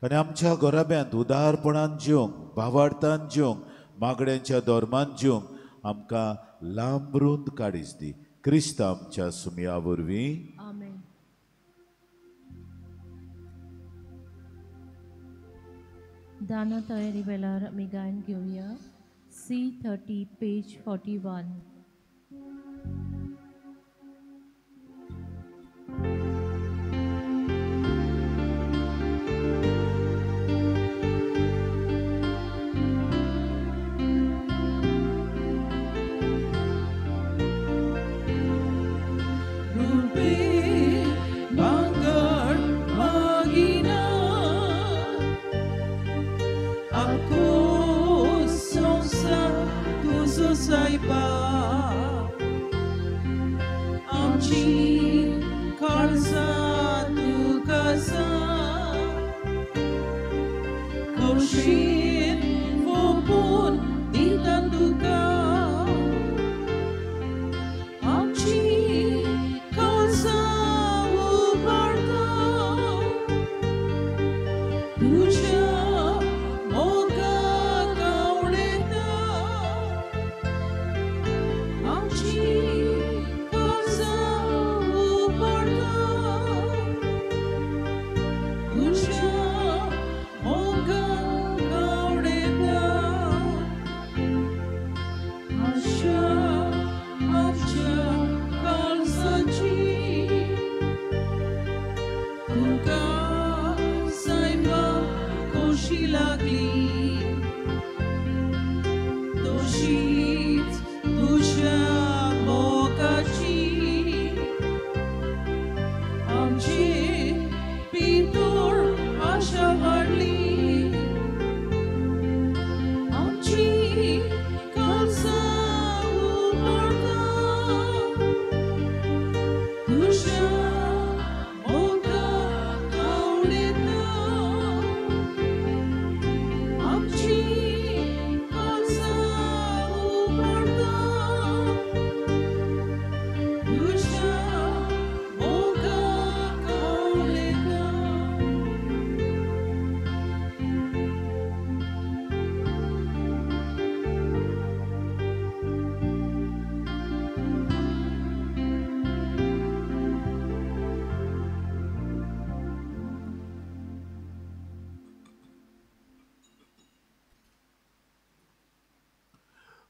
S2: आनी आमच्या घराब्यांत उदारपणान जिवंक, भावार्थान जिवंक, मागण्यांच्या धर्मान जिवंक आमकां लांब रुंद काडीस दी. क्रिस्त आमच्या सुमया वरवीं.
S4: आमेन. दाना तयारी वेळार आमी गायन घेवया. C30 page 41.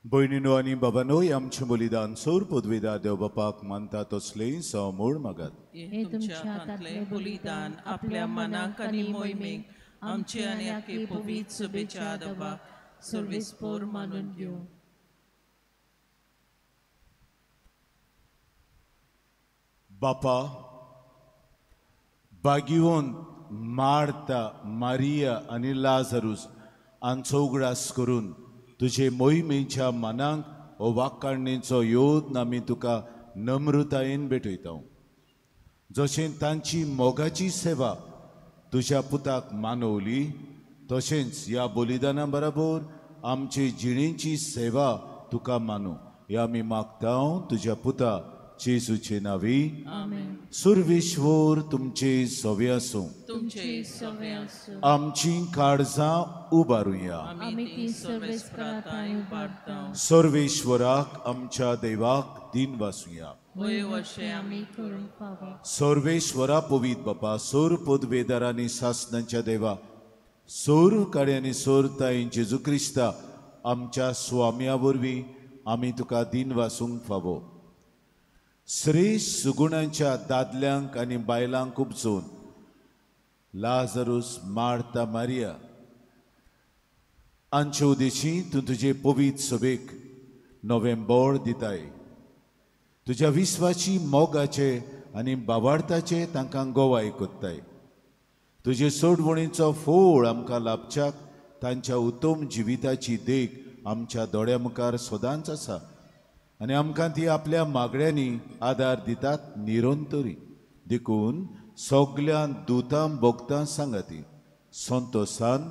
S2: भयणीनो आनी बाबानो, आमचें बलिदान सोर पदवीदार देव बापाक मानता तसलें समूळ मागात.
S3: हे तुमच्या हातांतलें बलिदान आपल्या मनाक आनी मोहिमेक आमचे आनी आखे पवित्र सभेच्या देवाक सर्वेस्पोर मानून घेवं.
S2: बापा, बागिवंत मार्ता, मारिया आनी लाजरूस हांचो उगडास करून तुजे मोहिमेच्या मनाक हो वाकाणणेचो योद आमी तुका नम्रतायेन भेटयता. जशें तांची मोगाची सेवा तुज्या पुताक मानवली तशेंच ह्या बलिदाना बरोबर आमचे जिणेची सेवा तुका मानू. ह्या आमी मागता तुज्या पुता जेजूचे नांवी. सुर्वेश्वर तुमचे सवे आसूं. आमची काळजां उबारुया. सर्वेश्वराक आमच्या देवाक दिन वासुया. सर्वेश्वरा पवित बापा, सोर पदवेदार आनी सासनांच्या देवा, सोर कार्यानी सोर ताई जेजू क्रिस्ता आमच्या स्वाम्या वरवीं आमी तुका दिन वासूंक फावो. श्रेश्ठ सुगुणांच्या दादल्यांक आनी बायलांक उपजून लाजरूस, मार्ता, मारिया हांचे उदेशी तूं तुजे पवित्र सभेक नवें बळ दिताय. तुज्या विस्वाची मोगाचे आनी बावार्थाचे तांकां गोवाय कोत्ताय. तुजे सोडवणीचो फोळ आमकां लाभच्याक तांच्या उत्तम जिविताची देख आमच्या दोळ्या मुखार सदांच आसा आनी आमकां ती आपल्या मागण्यांनी आदार दितात निरंतरी. देखून सगल्या दुतां भोगतां सांगाती संतोसान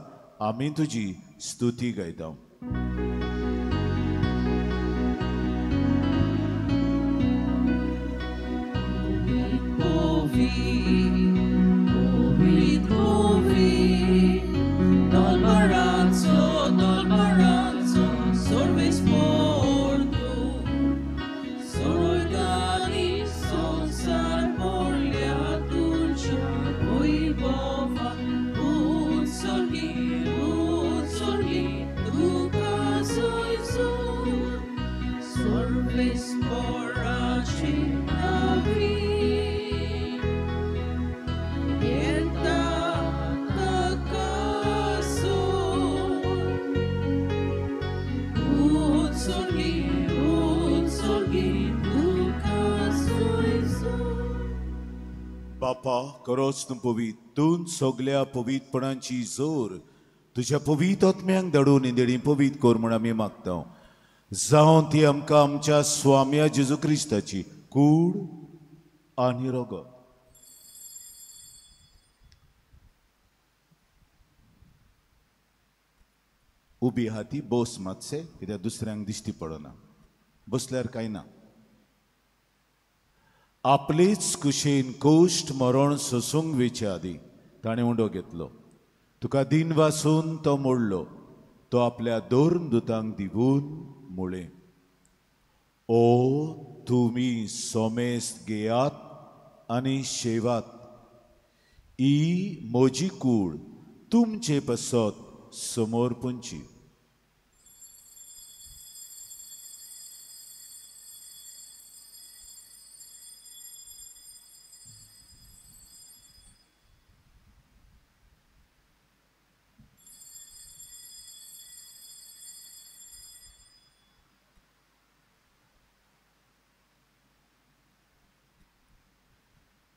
S2: आमी तुजी स्तुती गायता. बापा, करोच तूं पवीत, तूं सगल्या पवीतपणाची जोर तुज्या पवीत आत्म्यांक धाडून इंदेणी पवीत कर म्हूण आमी मागता. जावं ती आमकां आमच्या स्वाम्या जेजू क्रिस्ताची कूड आनी रगत. उबी हाती बस मातशें, कित्याक दुसऱ्यांक दिश्टी पडना, बसल्यार कांय ना. आपलेच कुशेन कोश्ट मरण सोसूंक वेचे आदी ताणें उंडो घेतलो. तुका दिन वासून तो मोडलो. तो आपल्या दोन दुतांक दिवून म्हळें, ओ तुमी सोमेस्त घेयात आनी शेवात, ही म्हजी कूड तुमचे पासत समोर पुंची.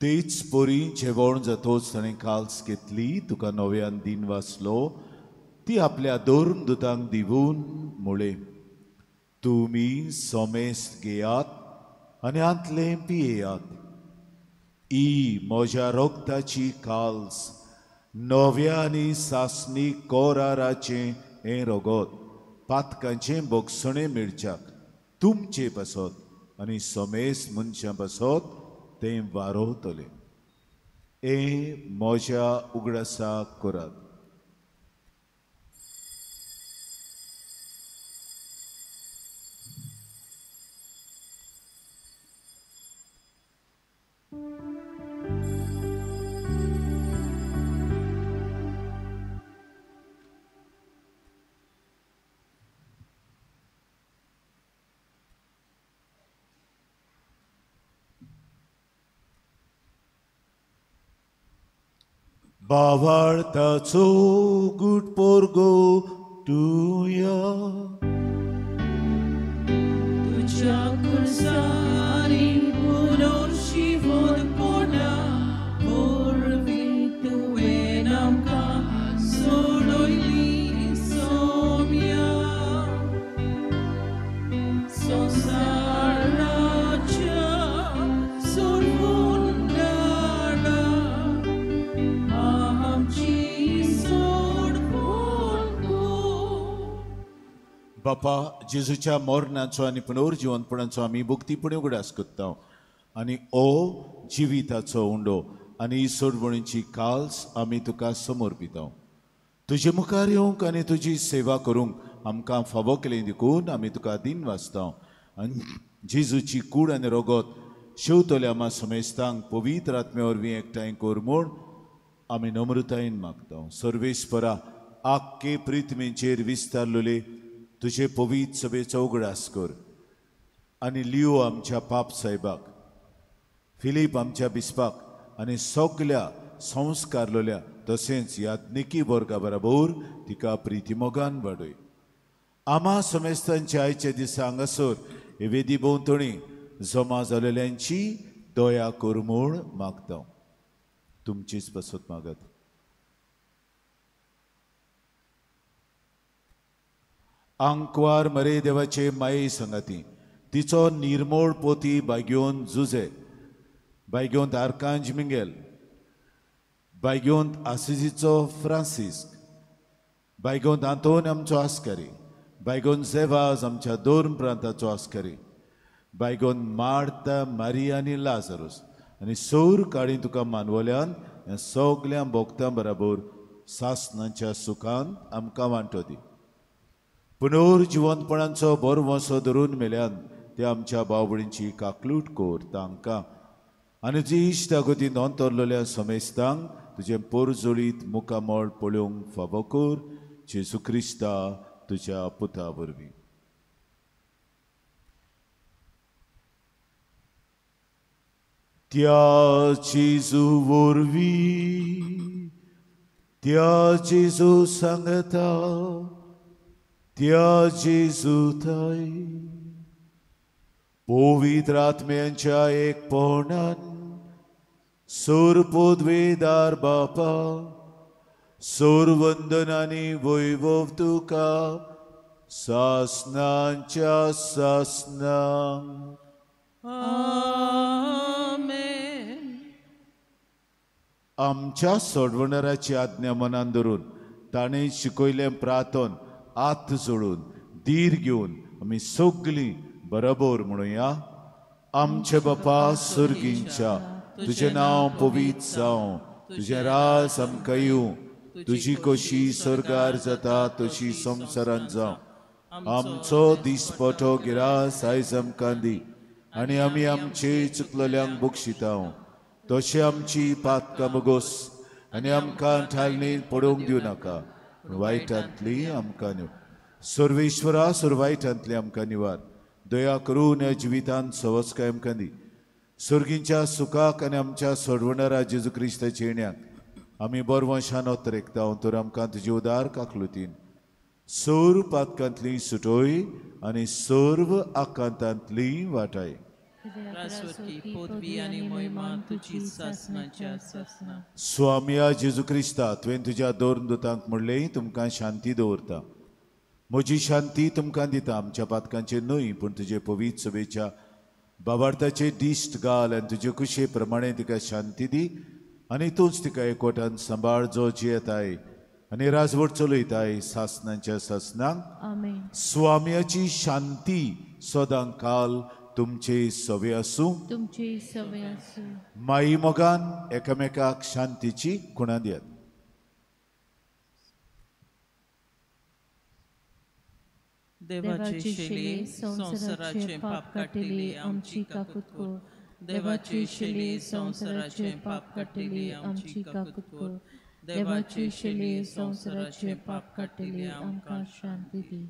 S2: तेच परी जेवण जातोच ताणें काल्स घेतली, तुका नव्यान दिन वाचलो, ती आपल्या दोन दुतांक दिवून म्हळें, तुमी सोमेस्त घेयात आनी हांतलें पियेयात, ही म्हज्या रगताची काल्स, नव्या आनी सासणी कोराराचें हें रगत पातकांचें भोगसणें मेळच्याक तुमचे पासत आनी समेस्त मनशां पासत तें वारोवतलें. हें म्हज्या उगडासाक करात. बावाळताचो गुट पोरगो तुया
S3: तुझ्या कुर्सारी पुनर्शिवोन पोना पोरवी.
S2: बापा, जेजूच्या मरणाचो आनी पुनर्जिवंतपणाचो आमी भक्तीपणी उगडास करता आनी ओ जिविताचो उंडो आनी सोडवणीची काल्स आमी तुका समर्पिता. तुजे मुखार येवंक आनी तुजी सेवा करूंक आमकां फावो केली देखून आमी तुका दिन वाचता आनी जेजूची कूड आनी रगत शेवतल्या आमा समेस्तांक पवित्र आत्म्या वरवीं एकठांय कर म्हूण आमी नम्रतायेन मागता. सर्वेस्परा, आख्खे पृथ्वीचेर विस्तारलेले तुजे पवित्र सभेचो उगडास कर आनी लियो आमच्या पाप साहेबाक, फिलीप आमच्या बिस्पाक आनी सगल्या संस्कारलेल्या तशेंच याज्ञिकी वर्गा बरोबर तिका प्रितीमोगान वाडय. आमा समेस्तांच्या आयच्या दिसा हांगासर हे वेदी भोंवतणी जमा जालेल्यांची दया कर म्हूण मागता. तुमचीच पासत मागत. आंकवार मरे देवाचे माये संगाती तिचो निर्मोळ पोती बाग्योन जुजे, बायगोंत आर्कांज मिंगेल, बायगोंत आसिजीचो फ्रांसिस्क, बायगोंत आंतोन आमचो आस्कारी, बायगोंत जेवाज आमच्या दोन प्रांताचो आस्कारी, बायगोंत मार्ता, मारिया आनी लाजरूस आनी सौर काळी तुका मानवल्यान ह्या सगल्या भोगतां बराबर सासनाच्या सुखान आमकां वांटो दी. पुनर्जिवंतपणाचो भरवंसो धरून मेल्यान ते आमच्या भाव भयणींची काकलूट कोर तांकां आनी जी इश्टागती नोंदरलेल्या समेस्तांक तुजें पोरजोळीत मुखामळ पळोवंक फावो कर, जेजू क्रिस्ता तुज्या पुता वरवीं. त्या जेजू वरवीं, त्या जेजू सांगता, त्या जेजू थाय पवित्र आत्म्यांच्या एकपणान सोरपोदवेदार बापा, सोरवंदन आनी वैभव तुका सासनांच्या सासनांक.
S3: आमेन.
S2: आमच्या सोडवणाराची आज्ञा मनान धरून ताणें शिकयलें प्रार्थन हात जोडून धीर घेवन आमी सगलीं बरोबर म्हणुया. आमचे बापा सर्गींच्या, तुजें नांव पवित्र जावं, तुजें राज आमकां येवं, तुजी कशी सर्गार जाता तशी संवसारांत जावं. आमचो दिसपटो गिरास आयज आमकां दी आनी आमी आमचे चुकलेल्यांक बक्षिता तशें आमची पातकां बगोस आनी आमकां ठालणी पडोवंक दिवं नाका, वायटांतली आमकां निवार. सर्वेश्वरा, सर्वायटांतली आमकां निवार. दया करून ह्या जिवितांत सवसकाय आमकां दी. सर्गींच्या सुखाक आनी आमच्या सोडवणारा जेजू क्रिस्ताच्या येण्याक आमी बरवंशान अतरेकता तर आमकां तुजे उदार काकलुतीन सर्व पातकांतली सुटोय आनी सर्व आकांतांतली वाटाय. स्वामिया जेजू क्रिस्ता, तुवें तुज्या दोन दुतांक म्हणलें तुमकां शांती दवरता, म्हजी शांती तुमकां दिता, आमच्या पातकांचे न्हय पूण तुजे पवित्र सभेच्या बाबार्थाचे दिश्ट घाल आनी तुजे कुशे प्रमाणे तिका शांती दी आनी तूंच तिका एकवटान सांबाळ जो जियेताय आनी राजवट चलयताय सासनांच्या सासनांक. स्वाम्याची शांती सदां काल तुमचे सवे आसूं,
S4: तुमचे सवे आसूं.
S2: माई मोगान एकामेकाक शांतीची खुणा दियात.
S3: देवाची शेली संवसाराचे पाप काडटली आमची काकूत कर. देवाची शेली संवसाराचे पाप काडटली आमची काकूत कर. देवाची शेली संवसाराचे पाप काडटली आमकां शांती दी.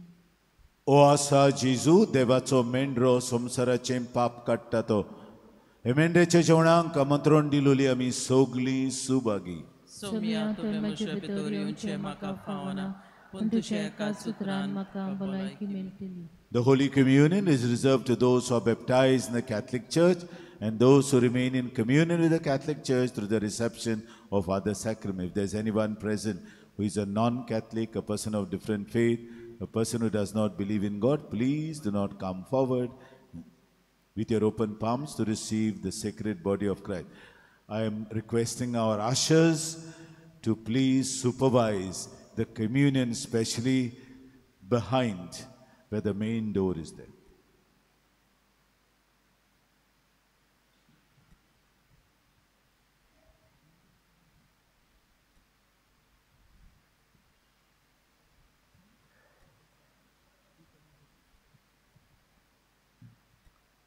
S2: ओ आसा जेजू, देवाचो मेंढरो संवसाराचें पाप काडटा तो, हे मेंढ्याच्या जेवणाक आमंत्रण दिलोली आमी सगलीं सुभागी.
S3: सोम्या, तुवें म्हजे भितर येवचें म्हाका फावना, पूण तुज्या एका सुत्रान म्हाका भलायकी मेळटली.
S2: The Holy Communion is reserved to those who are baptized in the Catholic Church and those who remain in communion with the Catholic Church through the reception of other sacrament. If there's anyone present who is a non-Catholic, a person of different faith, a person who does not believe in God, please do not come forward with your open palms to receive the sacred body of Christ. I am requesting our ushers to please supervise the communion, especially behind where the main door is there.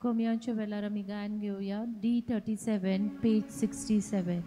S4: कोम्यांच्या वेळार आमी गायन घेवया D37 page 67.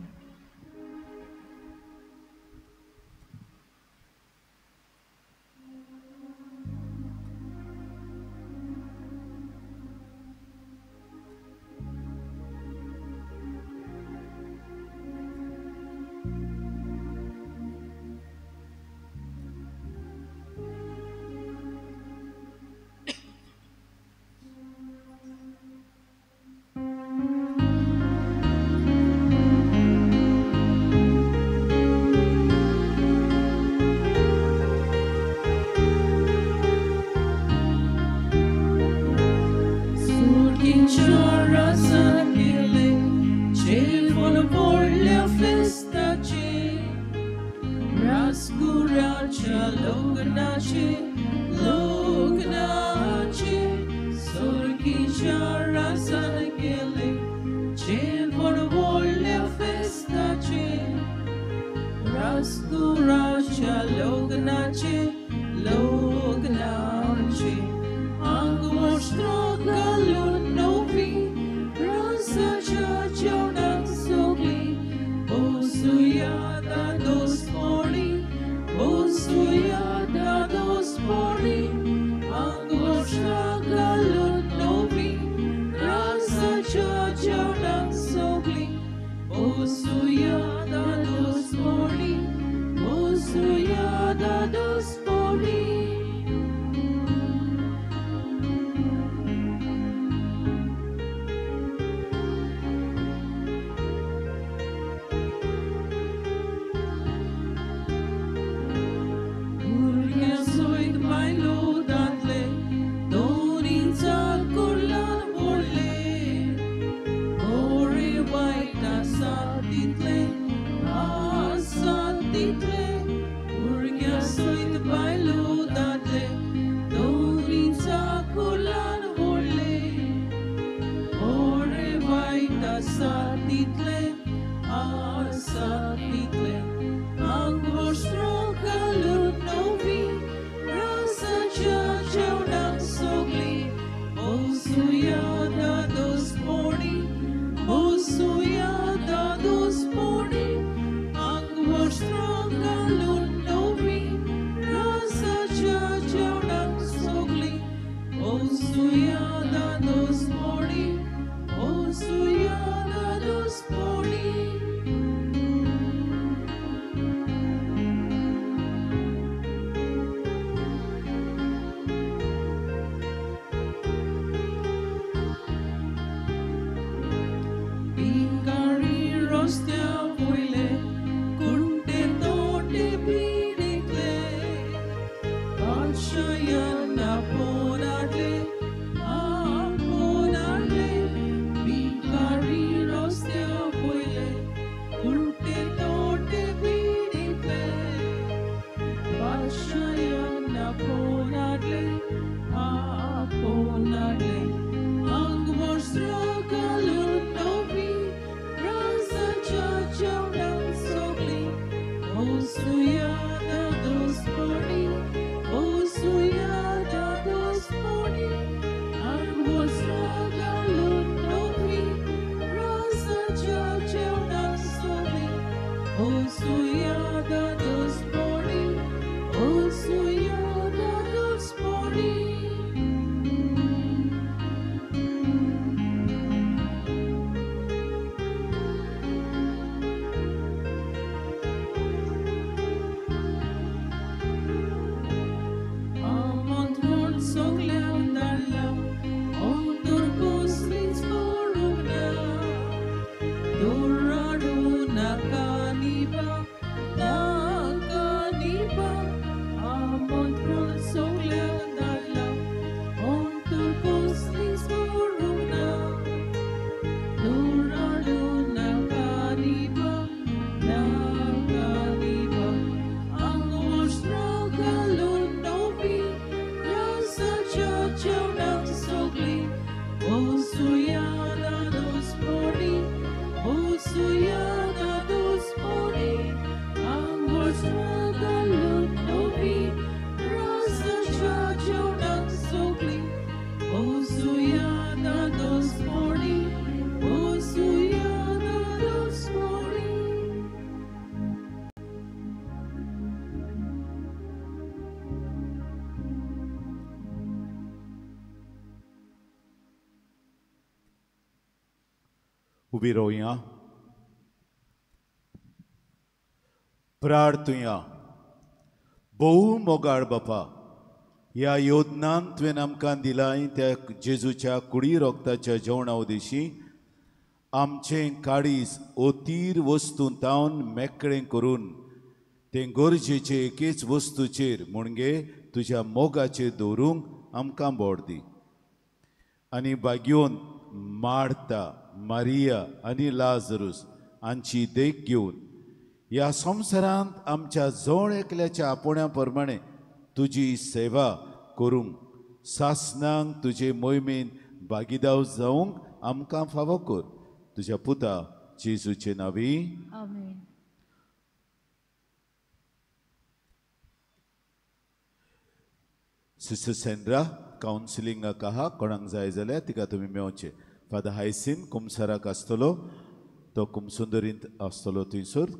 S3: Shayana ponadle, aponadle, bika.
S2: उबी रावया. प्रार्थुया. भोव मोगाळ बापा, ह्या योजनान तुवें आमकां दिलाय त्या जेजूच्या कुडी रोगताच्या जेवणा उदेशी आमचें काळीज ओतीर वस्तू तावन मेकळें करून तें गरजेचे एकेच वस्तूचेर म्हणजे तुज्या मोगाचेर दवरूंक आमकां बोड दी. आनी बागयोन मार्ता, मारिया आनी लाजरूस हांची देख घेवन ह्या संवसारांत आमच्या जण एकल्याच्या आपोवण्या प्रमाणे तुजी सेवा करूंक सासनांक तुजे मोहिमेन भागीदार जावंक आमकां फावो कर. तुज्या पुता जेजूचे नांवी
S4: आमेन.
S2: सिस्टर सेंड्रा कावन्सिलिंगाक आहा, कोणाक जाय जाल्यार तिका तुमी मेवचे. फादर हायसीन कुमसाराक आसतलो, तो कुमसुंदरींत आसतलो, थंयसर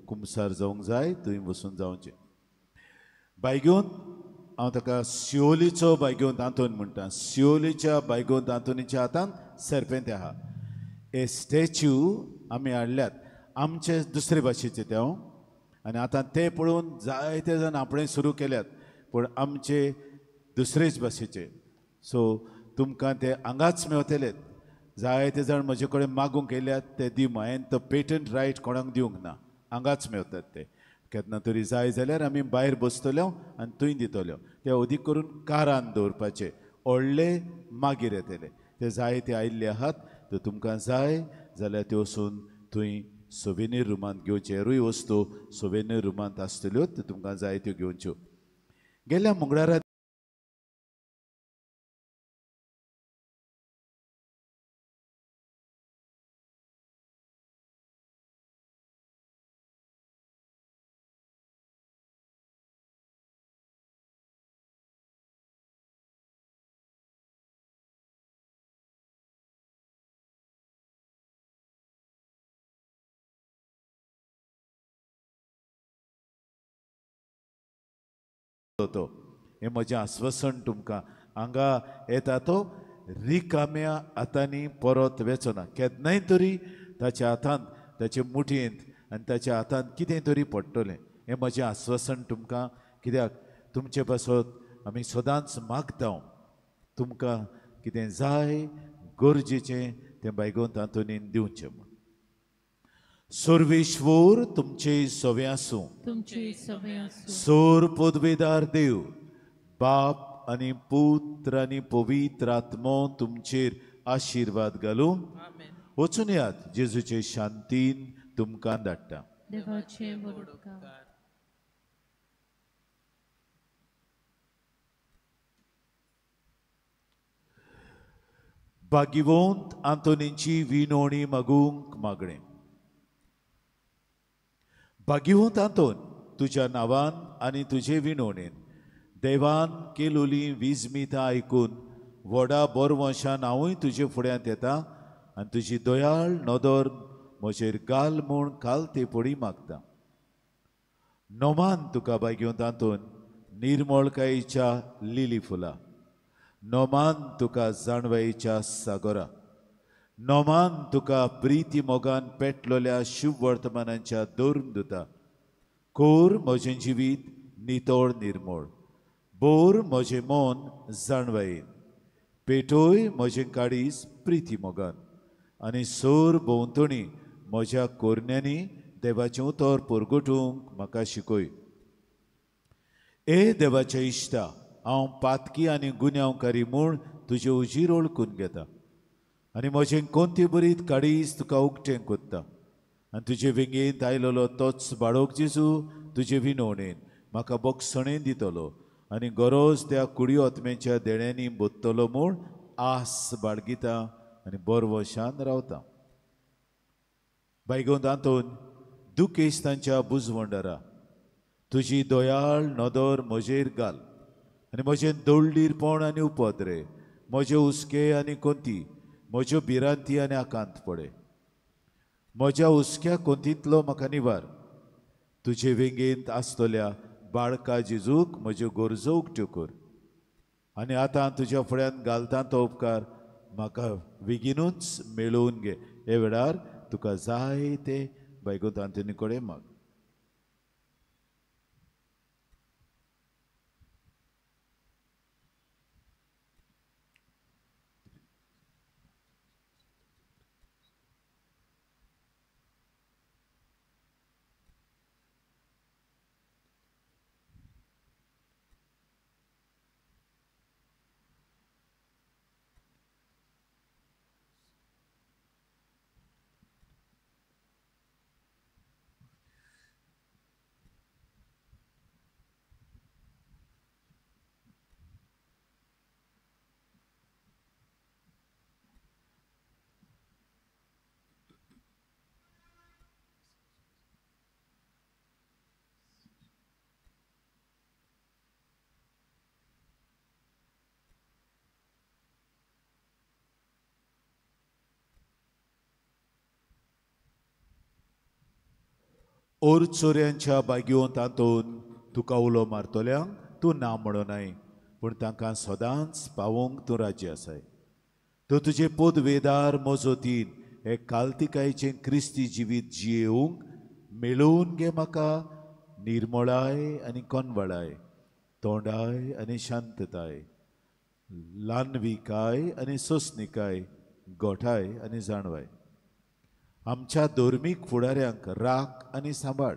S2: कुमसार जावंक जाय थंय वचून जावचें. बायगेवन हांव ताका सियोलीचो बायगेवंत आंतोन म्हणटा. सियोलीच्या बायगेवंत आंतोनीच्या हातांत सरपेंत आहा. हे स्टॅच्यू आमी हाडल्यात आमचे दुसरे भाशेचे ते हांव, आनी आतां ते पळोवन जायते जाण आपणें सुरू केल्यात, पूण आमचे दुसरेच भाशेचे. सो तुमकां ते हांगाच मेवतलेत. जायते जाण म्हजे कडेन मागूंक येयल्यात ते दी. हांवें तो पेटंट रायट कोणाक दिवंक ना, हांगाच मेवतात ते. केन्ना तरी जाय जाल्यार आमी भायर बसतल्यो आनी थंय दितल्यो. ते अदीक करून कारान दवरपाचे, व्हडले मागीर येतले. ते जायते आयिल्ले आहात, तर तुमकां जाय जाल्यार त्यो वचून थंय सोवेनीर रुमांत घेवचे. हेरूय वस्तू सोवेनीर रुमांत आसतल्यो, त्यो तुमकां जाय त्यो घेवच्यो. गेल्या मंगळारा तो हें म्हजें आस्वासन तुमकां. हांगा येता तो रिकाम्या हातांनी परत वेचो ना. केन्नाय तरी ताच्या हातांत, ताचे मुठयेंत आनी ताच्या हातांत कितें तरी पडटलें. हें म्हजें आस्वासन तुमकां. कित्याक तुमचे पासत आमी सदांच मागता, तुमकां कितें जाय गरजेचें तें बायगोन आंतोनीन दिवचें म्हूण. सर्वेश्वर तुमचे सवे आसूं. सोर पदवेदार देव बाप आनी पुत्र आनी पवित्र आत्मो तुमचेर आशिर्वाद घालूं. वचून यात, जेजूचे शांतीन तुमकां धाडटा. भाग्यवंत आंतोनीची विनवणी मागूंक मागणें. भाग्यवंत आंतोन, तुज्या नांवान आनी तुजे विनवणेन देवान केलोली विजमितां आयकून व्हडा बोरवंशान हांवूय तुजे फुड्यांत येता आनी तुजी दयाळ नदर म्हजेर घाल म्हूण काल ते पडी मागता. नोमान तुका भाग्यवंत आंतोन निर्मळकायेच्या लिली फुलां, नोमान तुका जाणवायेच्या सागोरा, नोमान तुका प्रिती मोगान पेटलोल्या शुभवर्तमानाच्या धर्मदुता. कोर म्हजें जिवीत नितळ निर्मळ, बोर म्हजें मन जाणवायेन, पेटोय म्हजें काळीज प्रिती मोगान आनी सोर भोंवतणी म्हज्या कोरण्यांनी देवाचें उतर परगटूंक म्हाका शिकय. ए देवाच्या इश्टा, हांव पातकी आनी गुन्यांवकारी म्हूण तुजे उजीर ओळखून घेता आनी म्हजें कोणती बरीत काळीज तुका उक्तें कोत्ता आनी तुजे वेंगेंत आयलोलो तोच बाळोक जेजू तुजे विनवणेन म्हाका बोगसणेन दितलो आनी गरज त्या कुडी आत्म्याच्या देण्यांनी बोत्तलो म्हूण आस बाळगिता आनी बरवशान रावता. बायगोन आंतोन, दुखेस्तांच्या बुजवंडरा तुजी दयाळ नदर म्हजेर घाल आनी म्हजें दळडीरपण आनी उपद्रे, म्हजे हुस्के आनी कोंती, म्हज्यो भिरांती आनी आकांत पडे. म्हज्या हुस्क्या कोंतींतलो म्हाका निवार. तुजे वेंगेंत आसतल्या बाळका जेजूक म्हज्यो गरजो उक्त्यो कर आनी आतां तुज्या फुड्यान घालता तो उपकार म्हाका बेगीनूच मेळोवन घे. हे वेळार तुका जाय ते बायगोत आंतोनी कडेन माग. ओर चोरयांच्या बागयोन तातूंत तुका उलो मारतल्यांक तूं ना म्हणनाय, पूण तांकां सदांच पावोवंक तूं राज्य आसाय. तो तुजे पदवेदार मजतीन हे कालतिकायचें क्रिस्ती जिवीत जियेवंक मेळोवन घे म्हाका निर्मळाय आनी कोनवळाय, तोंडाय आनी शांतताय, ल्हानविकाय आनी सोंसणिकाय, गोठाय आनी जाणवाय. आमच्या धर्मीक फुडाऱ्यांक राख आनी सांबाळ.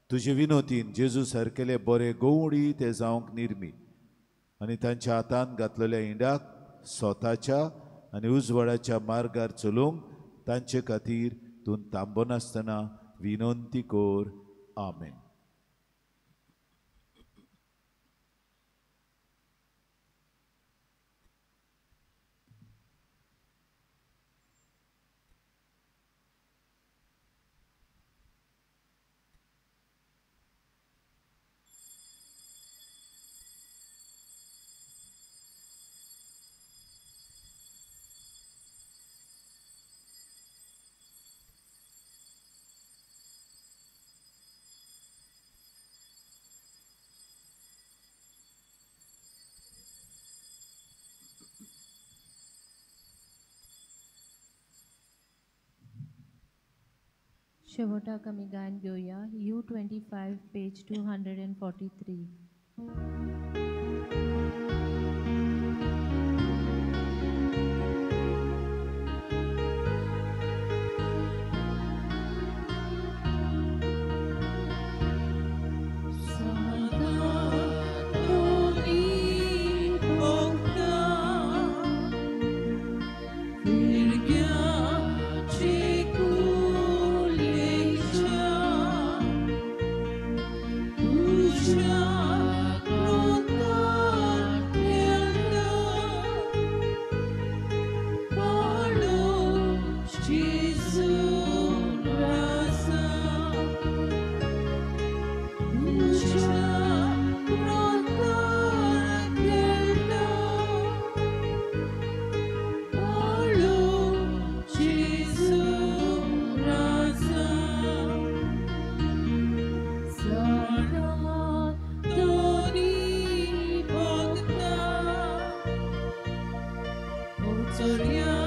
S2: तुजे विनोतीन जेजू सारकेले बरे गवडी ते जावंक निर्मी आनी तांच्या हातान घातलेल्या इंडाक स्वताच्या आनी उजवाडाच्या मार्गार चलोवंक तांचे खातीर तूं थांबनासतना विनंती कर. आमेन.
S4: शेवटाक आमी गायन घेवया U25 page 243.
S3: Sorry.